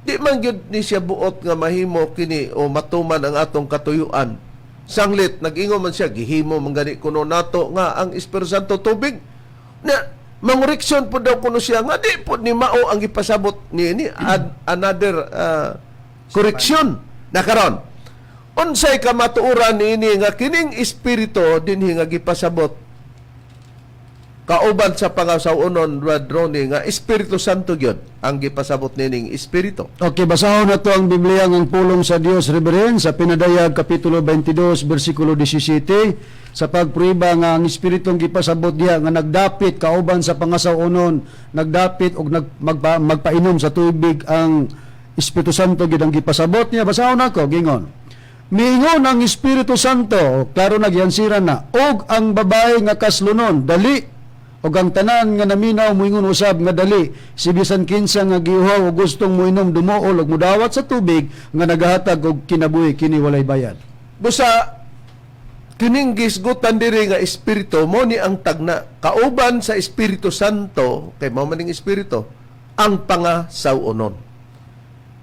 Di man gyud ni siya buot nga mahimo kini o matuman ang atong katuyuan. Sanglit nag-ingon man siya, gihimo man gani kuno nato nga ang Espiritu Santo tubig. Na mangoreksyon po daw kuno siya nga di po ni mao ang gipasabot niini, add another correction na karon. Unsay kamatuoran niini nga kining espiritu dinhi nga gipasabot kauban sa pangasaw-onon, Brad Ronnie, nga Espiritu Santo gyud ang gipasabot nining espiritu? Okay, basahon na to ang Biblia ng pulong sa Dios, Reverend, sa Pinadayag Kapitulo 22, versikulo 17, sa pagprueba nga ang espiritong gipasabot diha nga nagdapit kauban sa pangasaw-onon, nagdapit og magpainom sa tubig, ang Espiritu Santo gid ang gipasabot niya. Basahon nako, gingon: "Miingon ang Espiritu Santo," klaro nagyansiran na, "og ang babae nga kaslonon, dali, og ang tanan nga naminaw moingon usab nga dali. Si bisan kinsa nga giuhaw o gustong moinom dumuol og mudawat sa tubig nga nagahatag og kinabuhi, kini walay bayad." Busa kining gisgutan diri nga espiritu mo ni ang tagna kauban sa Espiritu Santo, kay mao man ning espiritu ang pangasaw-onon.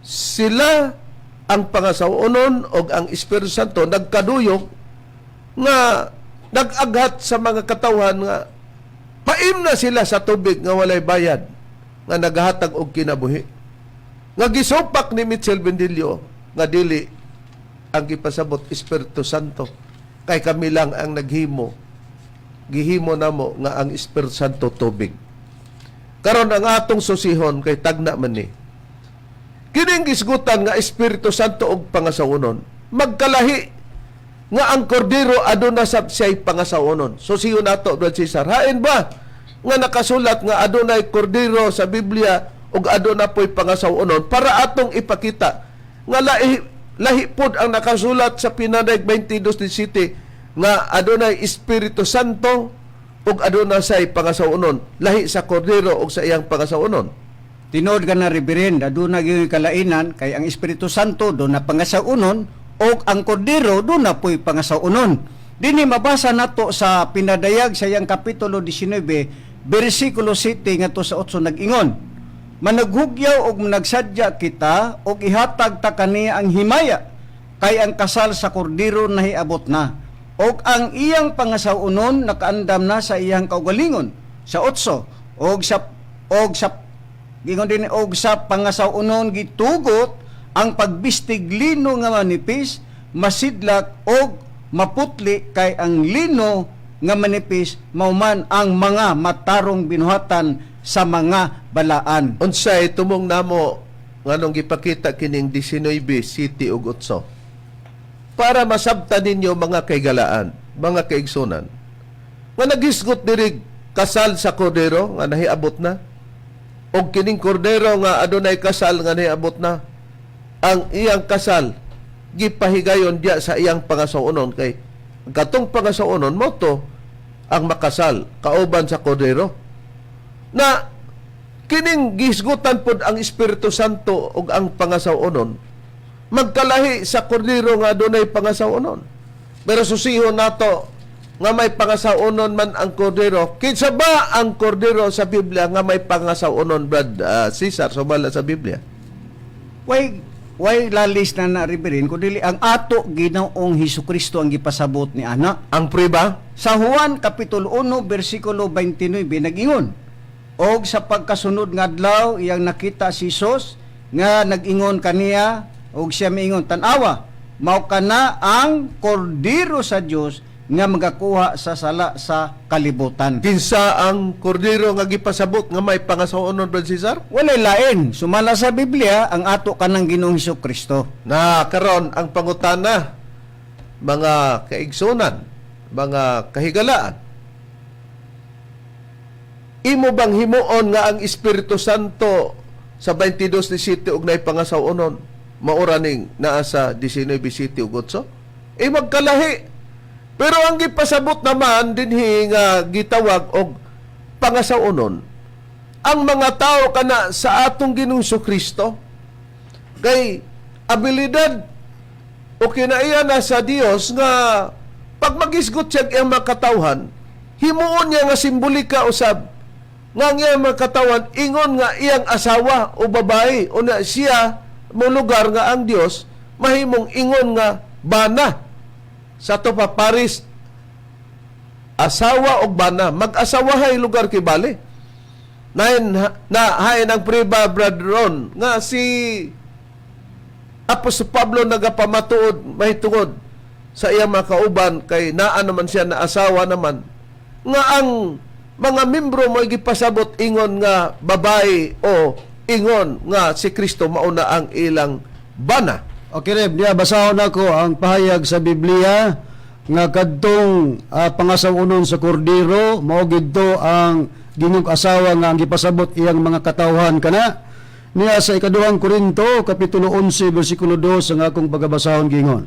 Sila ang pangasaw-onon og ang Espiritu Santo nagkaduyog nga nag-aghat sa mga katawhan nga paim na sila sa tubig nga walay bayad nga nagahatag og kinabuhi, nga gisupak ni Mitchell Bendilio nga dili ang gipasabot Espiritu Santo, kay kami lang ang naghimo, gihimo namo nga ang Espiritu Santo tubig. Karon ang atong susihon kay tagna man ni kining gisgutan nga Espiritu Santo og pangasawonon, magkalahi nga ang kordero aduna sab siya'y pangasawonon. Susihon nato, Brad Cesar, hain ba nga nakasulat nga adunay kordero sa Biblia ug aduna po'y pangasawonon, para atong ipakita nga lahi lahi pod ang nakasulat sa Pinadayag 22:17 nga adunay Espiritu Santo ug aduna say pangasawonon, lahi sa kordero ug sa iyang pangasawonon? Tinuod ka na, Reverend, aduna gyud kalainan kay ang Espiritu Santo duna pangasaw-onon og ang Kordero duna po'y pangasaw-onon. Dinhi mabasa nato sa Pinadayag sa iyang kapitulo 19 bersikulo 7 ngadto sa 8, nag-ingon: "Managhugyaw og managsadya kita og ihatag ta kaniya ang himaya, kay ang kasal sa Kordero nahiabot na og ang iyang pangasaw-onon nakaandam na sa iyang kaugalingon." Sa 8, og sa gingon din, "Og sa pangasaw-onon gitugot ang pagbistig lino nga manipis, masidlak og maputli, kay ang lino nga manipis mao man ang mga matarong binuhatan sa mga balaan." Unsay tumong namo nganong gipakita kining 19 7 ug 8? Para masabtan ninyo, mga kaigalaan, mga kaigsunan, nga nagisgot diri kasal sa kordero nga nahiabot na. Og kining kordero nga adunay kasal nga nahiabot na, ang iyang kasal gipahigayon diya sa iyang pangasawonon, kay katong pangasawonon mo to ang makasal kauban sa kordero. Na kining gisgutan pod ang Espiritu Santo ug ang pangasawonon magkalahi sa kordero nga adunay pangasawonon. Pero susihon nato nga may pangasawonon man ang kordero. Kinsa ba ang kordero sa Biblia nga may pangasawonon, Brad Cesar, sumala sa Biblia? Way lalis na na, Reverend, kundi ang ato Ginoong Hesus Kristo ang gipasabot ni ana. Ang prueba? Sa Juan Kapitulo 1 bersikulo 29 nag-ingon: "Og sa pagkasunod nga adlaw iyang nakita si Jesus nga nag-ingon kaniya, og siya miingon, 'Tan-awa, mao kana ang Kordero sa Dios nga magakuha sa sala sa kalibutan.'" Kinsa ang kordero nga gipasabot nga may pangasawonon, Brad Cesar? Walay lain sumala sa Biblia, ang ato kanang Ginoong Hesus Kristo. Na karon ang pangutana, mga kaigsunan, mga kahigalaan. Imo bang himuon nga ang Espiritu Santo sa 22:17 ug nay pangasaw-onon maura ning naa sa 19:7 ug 8? Eh magkalahi. Pero ang gipasabot naman dinhi nga gitawag og pangasaw-onon ang mga tao kana sa atong Ginoong Kristo kay abilidad o kinaiya na sa Dios nga pag magisgot siya iyang mga katawhan, himuon niya nga simbolika usab nga ang iyang mga katawhan ingon nga iyang asawa o babae o na siya mo lugar nga ang Dios mahimong ingon nga bana. Sa to pa Paris, asawa og bana, mag-asawahay lugar kibali nain na hain ang priba, Brad Ron, nga si Apostol Pablo nagapamatuod mahitungod sa iyang mga kauban kay naa naman siya na asawa naman nga ang mga membro mo gipasabot ingon nga babae o ingon nga si Kristo mauna ang ilang bana. Okay, Reb, niya basahon ako ang pahayag sa Biblia nga kadtong pangasaw-onon sa kordero mao gidto ang gingog asawa nga ang gipasabot iyang mga katawhan kana niya sa Ikaduhang Korinto kapitulo 11 bersikulo 2 ang akong pagabasahon. Gingon,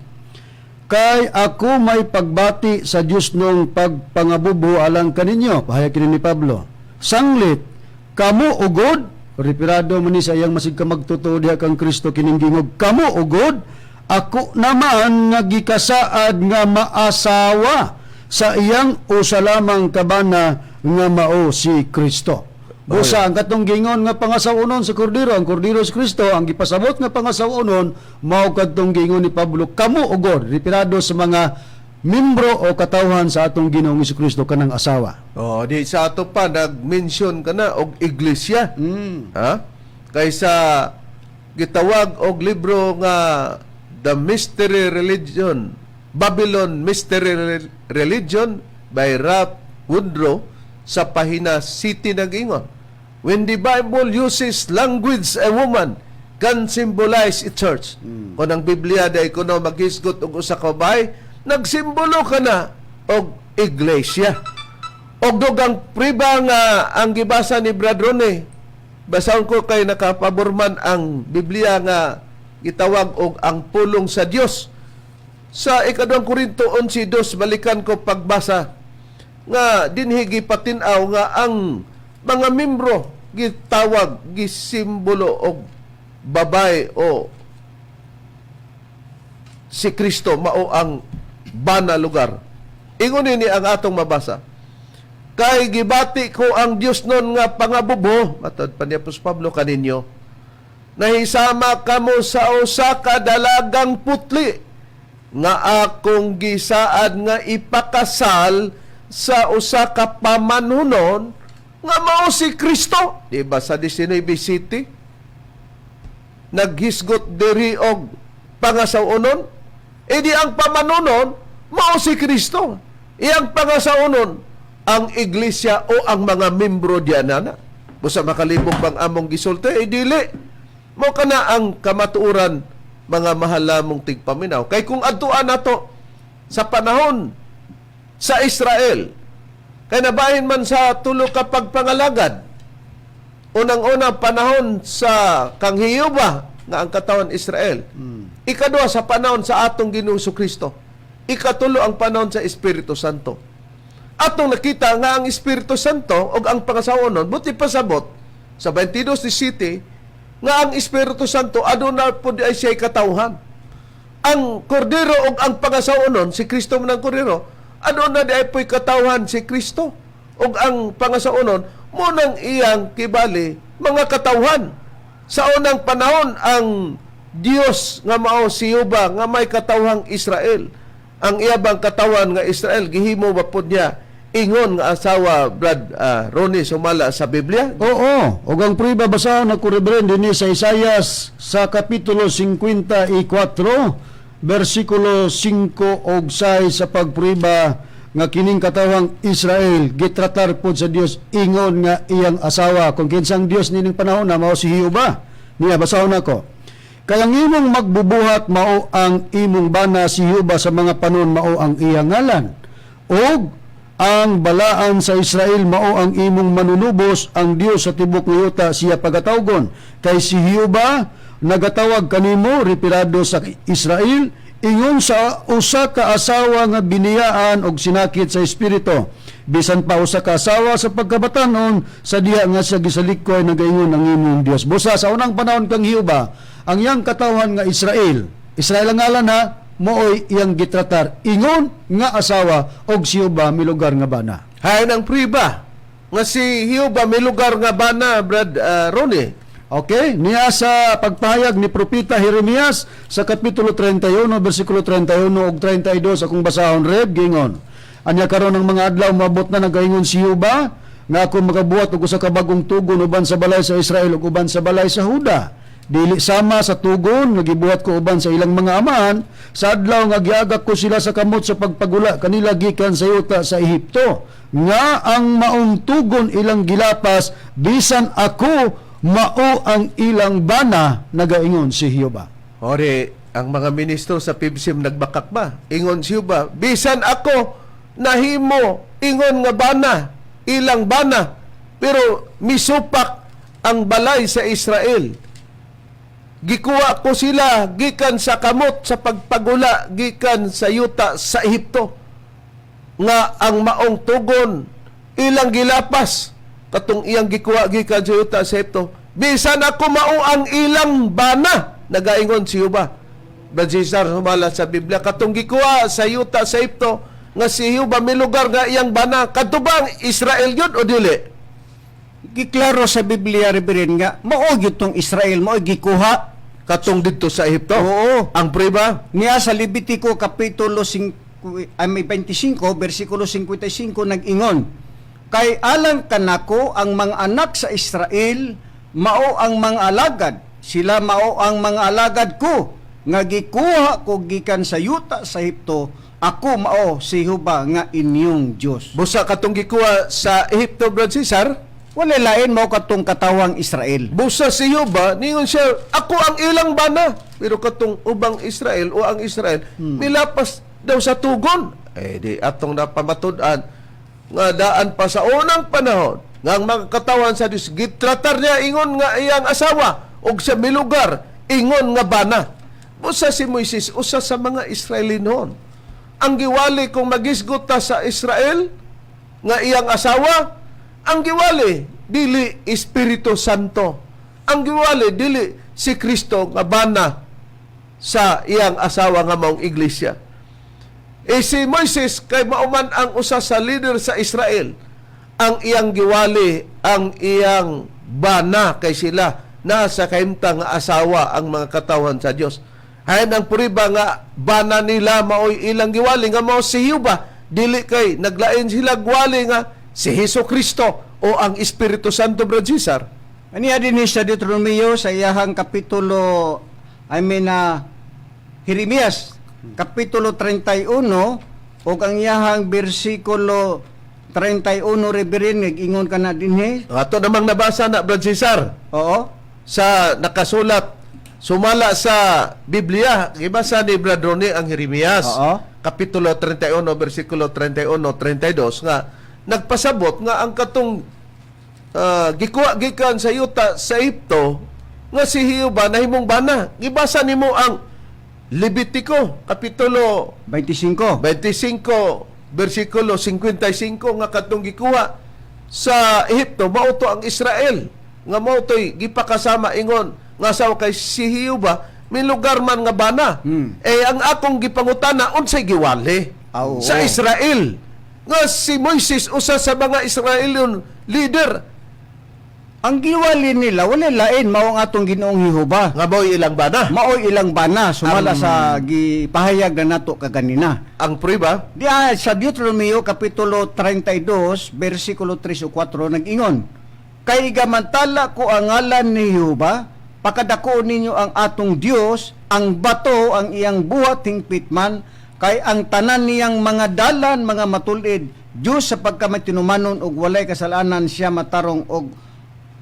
"Kay ako may pagbati sa Dios nung pagpangabubo alang kaninyo." Pahayag kini ni Pablo. Sanglit, kamo ugod, referado man ni sa iyang masig ka magtotoo diha kang Kristo kining gingog, kamo ugod, ako naman nga gikasaad nga maasawa sa iyang usa lamang kabana nga mao si Kristo. Busa ang katong gingon nga pangasawonon sa kordero, ang kordero si Kristo, ang gipasabot nga pangasawonon mao kadtong gingon ni Pablo, kamo ugod, referado sa mga membro o katawhan sa atong Ginoong Kristo kanang asawa. Oh, di sa ato pa nag-mention ka na og iglesia. Ha? Kaysa gitawag og libro nga The Mystery Religion, Babylon Mystery Religion by Ralph Woodrow sa pahina City nag-ingon, "When the Bible uses language, a woman can symbolize a church." Kung ang Biblia day kuno maghisgot og usa ka babae, nagsimbolo ka na og iglesia. Og dugang priba nga ang gibasa ni Brad Rone. Basahon ko kay nakapabor man ang Biblia nga gitawag og ang pulong sa Dios. Sa Ikaduhang Korinto 11:2, balikan ko pagbasa nga dinhi gipatin-aw nga ang mga membro gitawag, gisimbolo og babae o si Kristo mao ang bana lugar. Ingon nini ang atong mabasa. "Kay gibati ko ang Dios nun nga pangabubo," matod pa ni Apostol Pablo kaninyo, "nahisama kamo sa usa ka dalagang putli nga akong gisaad nga ipakasal sa usa ka pamanhunon nga mao si Kristo." Di ba sa 19 City naghisgot diri og pangasaw-onon? E di ang pamanunon mao si Kristo. Iyang pangasaw-onon ang iglesia o ang mga membro dianana. Busa makalibog bang among gisulti? Eh dili. Mo kana ang kamatuoran, mga mahal lamong tigpaminaw. Kay kung adtuan nato sa panahon sa Israel, kay nabahin man sa tulo ka pagpangalagad. Unang-una, panahon sa kang Hiyuba nga ang katawan Israel. Ikaduha, sa panahon sa atong Ginoong Kristo. Ikatulo, ang panahon sa Espiritu Santo. Atong nakita nga ang Espiritu Santo og ang pangasawonon buti pasabot sa 22 ni City nga ang Espiritu Santo aduna pud ay siya'y katawhan. Ang kordero og ang pangasawonon, si Kristo man ang kordero, aduna di ay po'y katawhan si Kristo. Og ang pangasawonon mo nang iyang kibali mga katawhan. Sa unang panahon, ang Dios nga mao si Yuba nga may katawhang Israel. Ang iyabang katawan nga Israel gihimo ba pud niya ingon nga asawa, Brad Ronnie, sumala sa Biblia? Oo, ug ang priba, basahon ako, Reverend, dinhi sa Isayas sa kapitulo 54 bersikulo 5 og 6 sa pagpriba nga kining katawhang Israel gitratar pod sa Dios ingon nga iyang asawa. Kung kinsang Dios nining panahon na mao si Jehova. Niya basahon nako. "Kay ang imong magbubuhat mao ang imong bana, si Jehova sa mga panon mao ang iyang ngalan. Og Ang Balaan sa Israel mao ang imong manunubos, ang Dios sa tibok nga yuta siya pagatawgon. Kay si Jehova nagatawag kanimo, referado sa Israel, ingon sa usa ka asawa nga biniyaan og sinakit sa espiritu. Bisan pa usa ka asawa sa pagkabatanon sa diha nga siya gisalikoy, nagaingon ang imong Dios. Busa sa unang panahon kang Jehova, ang iyang katawhan nga Israel, Israel ang ngalan ha, mooy iyang gitratar ingon nga asawa og si Jehova milugar nga bana. Hain ang priba nga si Jehova may lugar nga bana, Brad Ronnie. Okay, niya sa pagpahayag ni Propeta Jeremias sa Kapitulo 31, versikulo 31 ug 32, akong basahon, Reb, gingon. Anya karon ang mga adlaw moabot na, nagaingon si Jehova, nga ako magabuhat og usa ka bagong tugon uban sa balay sa Israel ug uban sa balay sa Huda. Dili sama sa tugon nga gibuhat ko uban sa ilang mga amahan sa adlaw nga giagak ko sila sa kamot sa pagpagula kanila gikan sa yuta sa Ehipto, nga ang maong tugon ilang gilapas bisan ako mao ang ilang bana, nagaingon si Jehova. Ore, ang mga ministro sa PBCM nagbakak ba? Ingon siya ba? Bisan ako nahimo ingon nga bana, ilang bana, pero misupak ang balay sa Israel. Gikuha ko sila gikan sa kamot sa pagpagula gikan sa yuta sa Ehipto, nga ang maong tugon ilang gilapas katong iyang gikuha gikan sa yuta sa Ehipto, bisan ako mao ang ilang bana, nagaingon si Jehova. Brad Cesar, sumala sa Biblia, katong gikuha sa yuta sa Ehipto nga si Jehova may lugar nga iyang bana, kadto ba ang Israel yun o dili? Giklaro sa Biblia, Reverend, nga mao gyud tong Israel, mao gikuha katong didto sa Ehipto. Oo. Ang priba Niya sa Levitico kapitulo 5, ay may 25 versikulo 55 nag-ingon, "Kay alang kanako ang mga anak sa Israel mao ang mga alagad, sila mao ang mga alagad ko nga gikuha ko gikan sa yuta sa Ehipto. Ako mao si Jehova nga inyong Dios." Busa katong gikuha sa Ehipto, Brad Cesar, Wala lain, mao katong katawang Israel. Busa si Jehova, ningon siya, "Ako ang ilang bana." Pero katong ubang Israel o ang Israel, milapas daw sa tugon. Eh di atong napamatud-an nga daan pa sa unang panahon nga ang mga katawan sa Dios gitratar niya ingon nga iyang asawa og sa milugar ingon nga bana. Busa si Moises usa sa mga Israelinon. Ang giwali kung magisgot ta sa Israel nga iyang asawa, ang giwali dili Espiritu Santo. Ang giwali dili si Kristo nga bana sa iyang asawa nga maong iglesia. E si Moises kay mauman ang usa sa leader sa Israel, ang iyang giwali ang iyang bana kay sila nasa kahimtang nga asawa ang mga katawhan sa Dios. Hayan ang puriba nga bana nila maoy ilang giwali nga mao si Jehova, dili kay naglain sila gwali nga si Hesus Kristo o ang Espiritu Santo, Brad Cesar. Aniya din sa Deuteronomio sa iyahang kapitulo, I mean, Jeremias kapitulo 31 ug ang iyahang bersikulo 31, Reverend, nag-ingon ka na dinhi. Ato namang nabasa na, Brad Cesar, sa nakasulat sumala sa Biblia. Gibasa ni Brad Ronnie ang Jeremias kapitulo 31 versikulo 31 32 nga nagpasabot nga ang katong gikuha gikan sa yuta sa Ehipto nga si Jehova nahimong bana. Gibasa nimo ang Levitico kapitulo 25. 25 versikulo 55 nga katong gikuha sa Ehipto mao to ang Israel nga mao to'y gipakasama ingon nga asawa kay si Jehova may lugar man nga bana. Eh ang akong gipangutana, unsay giwali sa Israel nga si Moises usa sa mga Israelon leader? Ang giwali nila wala lain, mao ang atong Ginoong Jehova. Nga mao'y ilang bana. Maoy ilang bana sumala sa gipahayag na nato kaganina. Ang prueba. Di sa Deuteronomio kapitulo 32 versikulo 3 o 4 nag-ingon, "Kay gamantala ko ang ngalan ni Jehova, pakadako ninyo ang atong Dios, ang bato ang iyang buhat hingpit man, kay ang tanan niyang mga dalan mga matulid, Dios sa pagkamatinumanon ug walay kasalanan, siya matarong og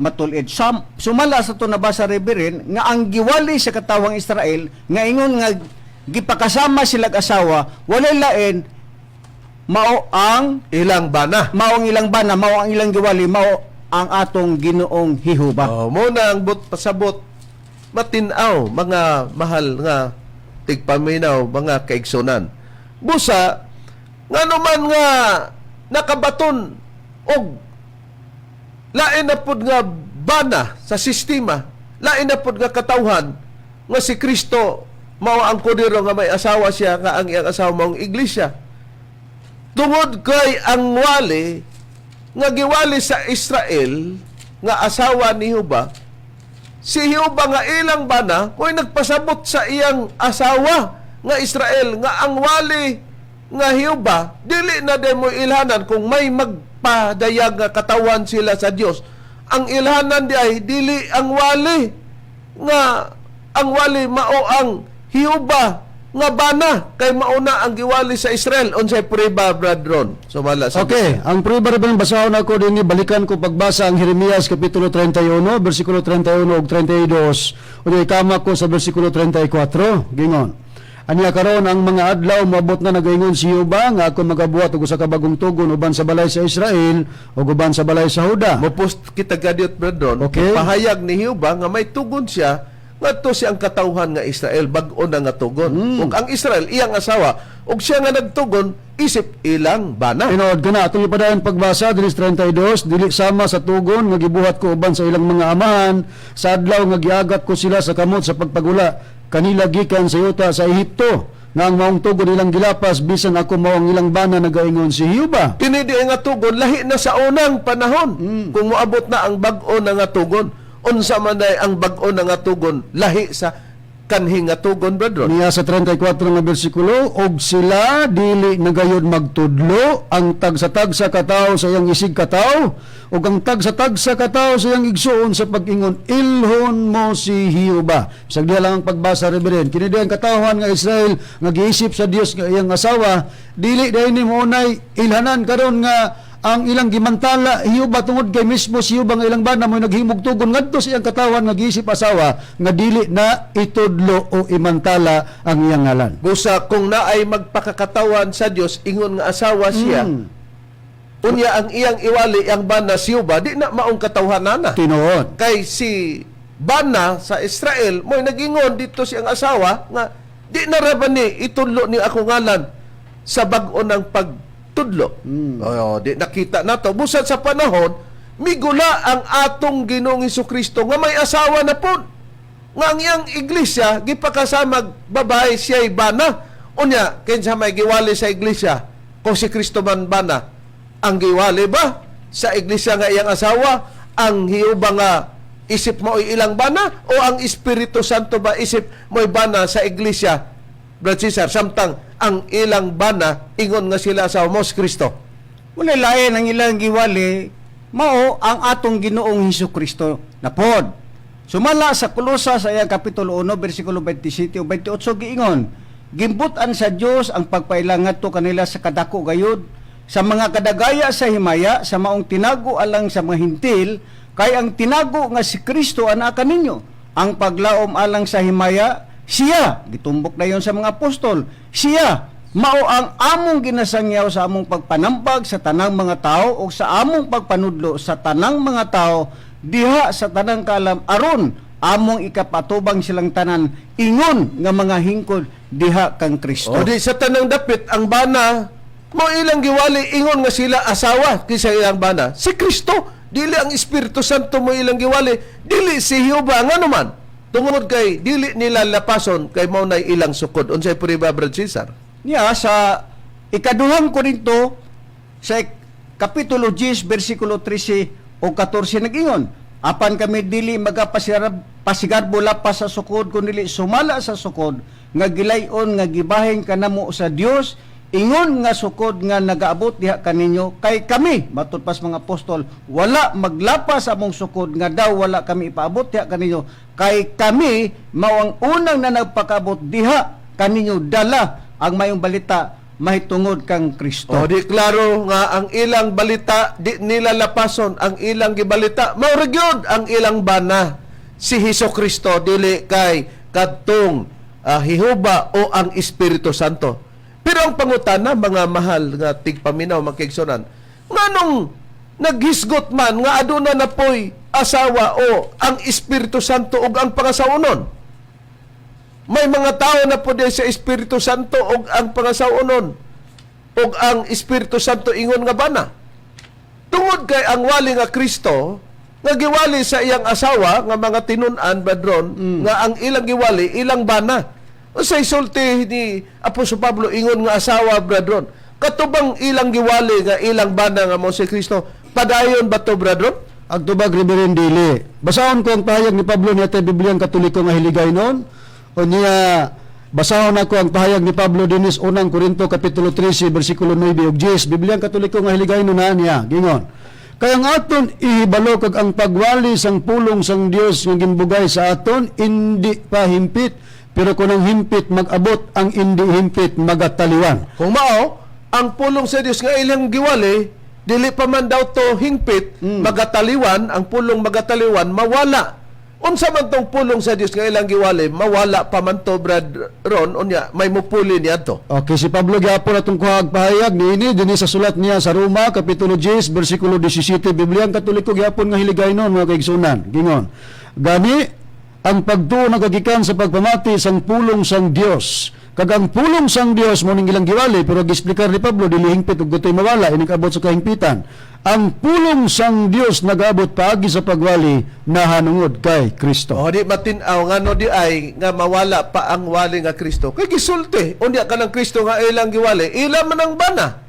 matulid." Sumala sa to nabasa, Reverend, nga ang giwali sa katawang Israel nga ingon nga gipakasama sila asawa, walay lain. Mao ang Ilang bana. Mao ang ilang bana, mao ang ilang giwali, mao ang atong Ginoong Jehova. Oh, mo na ang but pasabot matinaw, mga mahal nga tigpaminaw, mga kaigsunan. Busa ngano man nga nakabaton og lain na pud nga bana sa sistema, lain na pud nga katawhan nga si Kristo mao ang kordero nga may asawa siya, nga ang iyang asawa maong iglesia. Tungod kay ang wali nga giwali sa Israel nga asawa ni Jehova, si Jehova nga ilang bana mo'y nagpasabot sa iyang asawa nga Israel nga ang wali nga Jehova dili na day mo ilhanan. Kung may magpadayag nga katawan sila sa Dios, ang ilhanan di ay dili ang wali, nga ang wali mao ang Jehova nga bana, kay mauna ang giwali sa Israel. Unsay prueba, Brad Ron, sumala sa Okay, ang prueba rin basahon ako din, balikan ko pagbasa ang Jeremias kapitulo 31, bersikulo 31 ug 32. Unya ikama ko sa bersikulo 34, gingon. "Anya karon ang mga adlaw moabot na, nagaingon si Jehova, nga ako magabuhat og usa ka bagong tugon uban sa balay sa Israel ug uban sa balay sa Juda." Mo-post kita gadiot, Brad Ron. Okay. Pahayag ni Jehova nga may tugon siya ngadto siyang katawhan nga Israel, bag-o na nga tugon. Ug ang Israel iyang asawa ug siya nga nagtugon isip ilang bana. Tinuod ka na. Atong ipadayon pagbasa, dinis 32, "Dili sama sa tugon nga gibuhat ko uban sa ilang mga amahan, sa adlaw nga giagat ko sila sa kamot sa pagpagula, kanila gikan sa yuta sa Ehipto, nga ang maong tugon ilang gilapas, bisan ako mao ang ilang bana, nagaingon si Jehova." Kini di nga tugon lahi na sa unang panahon. Kung moabot na ang bag-o na nga tugon, unsa man day ang bag-o na nga tugon lahi sa kanhi nga tugon, Brad Ron? Niya sa 34 nga bersikulo, "Og sila dili na gayod magtudlo ang tagsa-tagsa katawo sa iyang isig katawo ug ang tagsa-tagsa katawo sa iyang igsuon sa pag-ingon, 'Ilhon mo si Jehova.'" Bisag diha lang ang pagbasa, Reverend. Kini diha ang katawhan nga Israel nga giisip sa Dios nga iyang asawa, dili dahil ni mounay ilhanan karon nga ang ilang gimantala Jehova, tungod kay mismo si Jehova nga ilang bana mo naghimog tugon ngadto sa iyang katawan nga giisip asawa nga dili na itudlo o imantala ang iyang ngalan. Busa kung naay magpakakatawan sa Dios ingon nga asawa siya, unya ang iyang iwali ang bana si Jehova, di na maong katawhanana. Tinuod. Kay si bana sa Israel mo'y nagingon dito siyang asawa nga di na ra ba ni itudlo ni ako ngalan sa bag-o ng pagtudlo. Oh, di nakita nato. Busa sa panahon migula ang atong Ginoong Kristo nga may asawa na pod, nga ang iyang iglesia gipakasamag babae, siya'y bana. Unya kinsa may giwali sa iglesia kung si Kristo man bana? Ang giwali ba sa iglesia nga iyang asawa ang Jehova nga isip mo ilang bana, o ang Espiritu Santo ba isip mo'y bana sa iglesia, Brad Cesar, samtang ang ilang bana ingon nga sila sa mos Kristo? Wala lain, ang ilang giwali mao ang atong Ginoong Hesus Kristo na pod. Sumala sa Kolosas sa iyang kapitulo 1 bersikulo 27 ug 28 giingon, "Gimbut-an sa Dios ang pagpaila ngadto kanila sa kadako gayud sa mga kadagaya sa himaya sa maong tinago alang sa mga Hintil, kay ang tinago nga si Kristo anaa kaninyo, ang paglaom alang sa himaya. Siya gitumbok dayon sa mga apostol. Siya mao ang among ginasangyaw sa among pagpanambag sa tanang mga tao o sa among pagpanudlo sa tanang mga tao diha sa tanang kaalam, aron among ikapatubang silang tanan ingon nga mga hingkod diha kang Kristo." O di sa tanang dapit ang bana mo ilang giwali ingon nga sila asawa. Kinsa ilang bana? Si Kristo, dili ang Espiritu Santo mo ilang giwali, dili si Jehova. Ngano man? Tungod kay dili nila lapason kay mao nay ilang sukod. Unsay prueba, Brad Cesar? Niya sa ikaduhang Korinto sa kapitulo 10 bersikulo 13 o 14 nag-ingon, "Apan kami dili magapasigarbo lapas sa sukod kun dili sumala sa sukod nga gilayon nga gibahin kanamo sa Dios ingon nga sukod nga nagaabot diha kaninyo. Kay kami," matud pas mga apostol, "wala maglapas sa among sukod nga daw wala kami ipaabot diha kaninyo, kay kami mao ang unang na nagpakaabot diha kaninyo dala ang mayong balita mahitungod kang Kristo." O di klaro nga ang ilang balita di nila lapason. Ang ilang gibalita mao ra gyud ang ilang bana si Hesus Kristo, dili kay kadtong Jehova o ang Espiritu Santo. Pero ang pangutana, mga mahal nga tigpaminaw, mga kaigsuonan, nganong naghisgot man nga aduna na poy asawa o ang Espiritu Santo ug ang pangasawonon? May mga tao na po sa Espiritu Santo ug ang pangasawonon ug ang Espiritu Santo ingon nga bana. Tungod kay ang wali nga Kristo nga giwali sa iyang asawa nga mga tinun-an, Brad Ron, nga ang ilang giwali ilang bana. Unsay sulti ni Apostol Pablo ingon nga asawa, Brad Ron? Katubang ilang giwali nga ilang bana nga mo si Kristo, padayon ba to, Brad Ron? Ang tubag, Reverend, dili. Basahon ko ang pahayag ni Pablo niya tayo Bibliang Katoliko nga hiligay noon. O niya, basahon ako ang pahayag ni Pablo dinis unang Korinto Kapitulo 13, versikulo 9 ug 10. Bibliang Katoliko nga hiligay noon na niya. Gingon: "Kaya ang aton ihibalo kag ang pagwali sang pulong sang Dios nga ginbugay sa aton indi pa himpit, pero kung ang himpit mag-abot, ang indi himpit magataliwan." Kung mao, ang pulong sa Dios nga ilang giwali, dili pa man daw to hingpit, magataliwan, ang pulong magataliwan, mawala. Unsa man tong pulong sa Dios nga ilang giwali, mawala pa man to, Brad Ron, unya may mupuli niya to? Okay, si Pablo gyapon atong kuhag pahayag niini dinhi sa sulat niya sa Roma kapitulo 10 bersikulo 17. Bibliang Katoliko gyapon nga hiligaynon, mga kaigsunan. Gingon: "Gani ang pagtuo nagagikan sa pagpamati sang pulong sang Dios. Kag ang pulong sang Dios mo ning ilang giwali," pero giexplikar ni Pablo dili hingpit ug gutoy mawala inig abot sa kahingpitan. "Ang pulong sang Dios nagabot paagi sa pagwali nahanungod kay Kristo." O di matin-aw ngano di ay nga mawala pa ang wali nga Kristo? Kay gisulti unya kanang Kristo nga ilang giwali, ila man ang bana.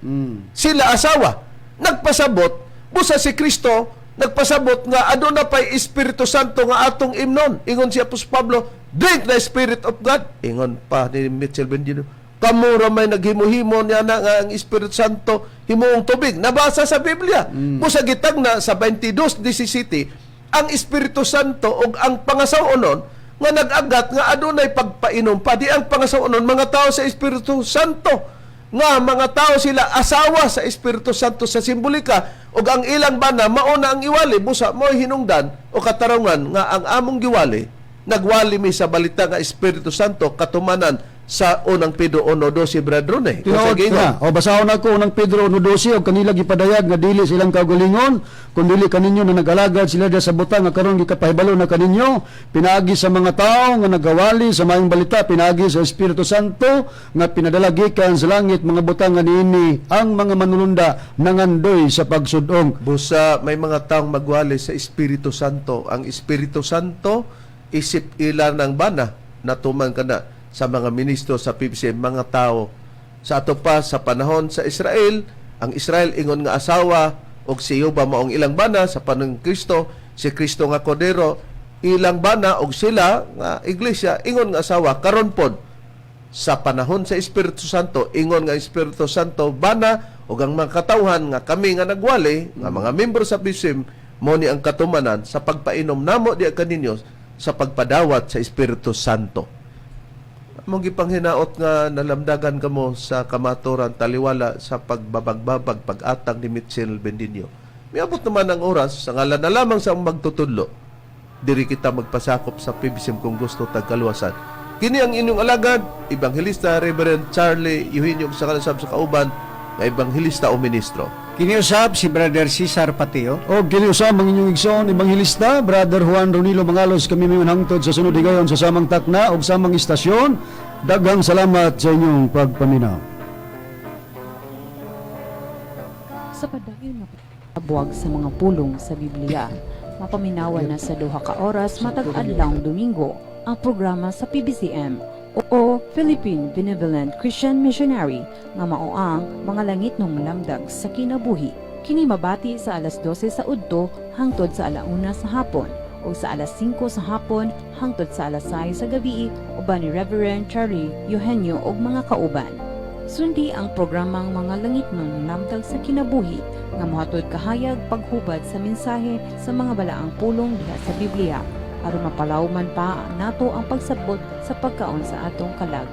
Sila asawa. Nagpasabot busa si Kristo nagpasabot nga aduna pay Espiritu Santo nga atong imnon. Ingon si Apostol Pablo, "Drink the Spirit of God." Ingon pa ni Mitchell Benjino, kamo ra may naghimo-himo niya na nga ang Espiritu Santo himuong tubig. Nabasa sa Biblia. Busa gitagna sa 22:17 ang Espiritu Santo ug ang pangasawonon nga nag-agat nga adunay pagpainom pa. Di ang pangasawonon mga tao sa Espiritu Santo nga mga tao sila asawa sa Espiritu Santo sa simbolika ug ang ilang bana mao na ang iwali. Busa mo'y hinungdan o katarungan nga ang among giwali, nagwali mi sa balita nga Espiritu Santo, katumanan sa unang Pedro 1:12, Brad Rune. Tinuod na. O basahon ako unang Pedro 1:12: "Og kanila gipadayag nga dili silang kaugalingon kun dili kaninyo na nag-alagad sila diha sa butang nga karon gikapahibalo na kaninyo pinaagi sa mga tawo nga nagawali sa maayong balita pinaagi sa Espiritu Santo nga pinadala gikan sa langit, mga butang nga niini ang mga manulunda nangandoy sa pagsudong." Busa may mga taong magwali sa Espiritu Santo. Ang Espiritu Santo isip ila ng bana, natuman ka na sa mga ministro sa PBCM, mga tao. Sa ato pa sa panahon sa Israel, ang Israel ingon nga asawa og si Jehovah maong ilang bana. Sa panahon ni Kristo, si Kristo nga Kordero ilang bana og sila nga iglesia ingon nga asawa. Karon pod sa panahon sa Espiritu Santo, ingon nga Espiritu Santo bana ug ang mga katawhan nga kami nga nagwali nga mga membro sa PCM mo ni ang katumanan sa pagpainom namo diya kaninyo sa pagpadawat sa Espiritu Santo. Among gipanghinaot nga nalamdagan kamo sa kamaturan taliwala sa pagbabagbabag pag-atang ni Mitchell Bendinio. Miabot naman ang oras sa ngalan na lamang sa magtutudlo. Diri kita magpasakop sa PBCM kung gusto tagkaluwasan. Kini ang inyong alagad, Ebanghelista Reverend Charlie Eugenio, sa kalasab sa kauban nga ebanghelista o ministro. Kiniusab si Brother Cesar Patio. O kiniusab ang inyong igsoon, Ebanghelista, Brother Juan Ronilo Mangalos. Kami may hangtod sa sunod higayon sa samang takna o samang istasyon. Daghang salamat sa inyong pagpaminaw. Sa padayon nga pagbuwag sa mga pulong sa Biblia, mapaminawan na sa 2 ka oras matag adlawng Domingo ang programa sa PBCM o Philippine Benevolent Christian Missionary nga mao ang mga langitnong lamdag sa kinabuhi. Kini mabati sa alas 12 sa udto hangtod sa alauna sa hapon o sa alas 5 sa hapon hangtod sa alas 6 sa gabi uban ni Reverend Charlie Eugenio ug mga kauban. Sundi ang programang mga langitnong lamdag sa kinabuhi nga mohatod kahayag paghubad sa mensahe sa mga balaang pulong diha sa Biblia aron mapalawman pa nato ang pagsabot sa pagkaon sa atong kalag.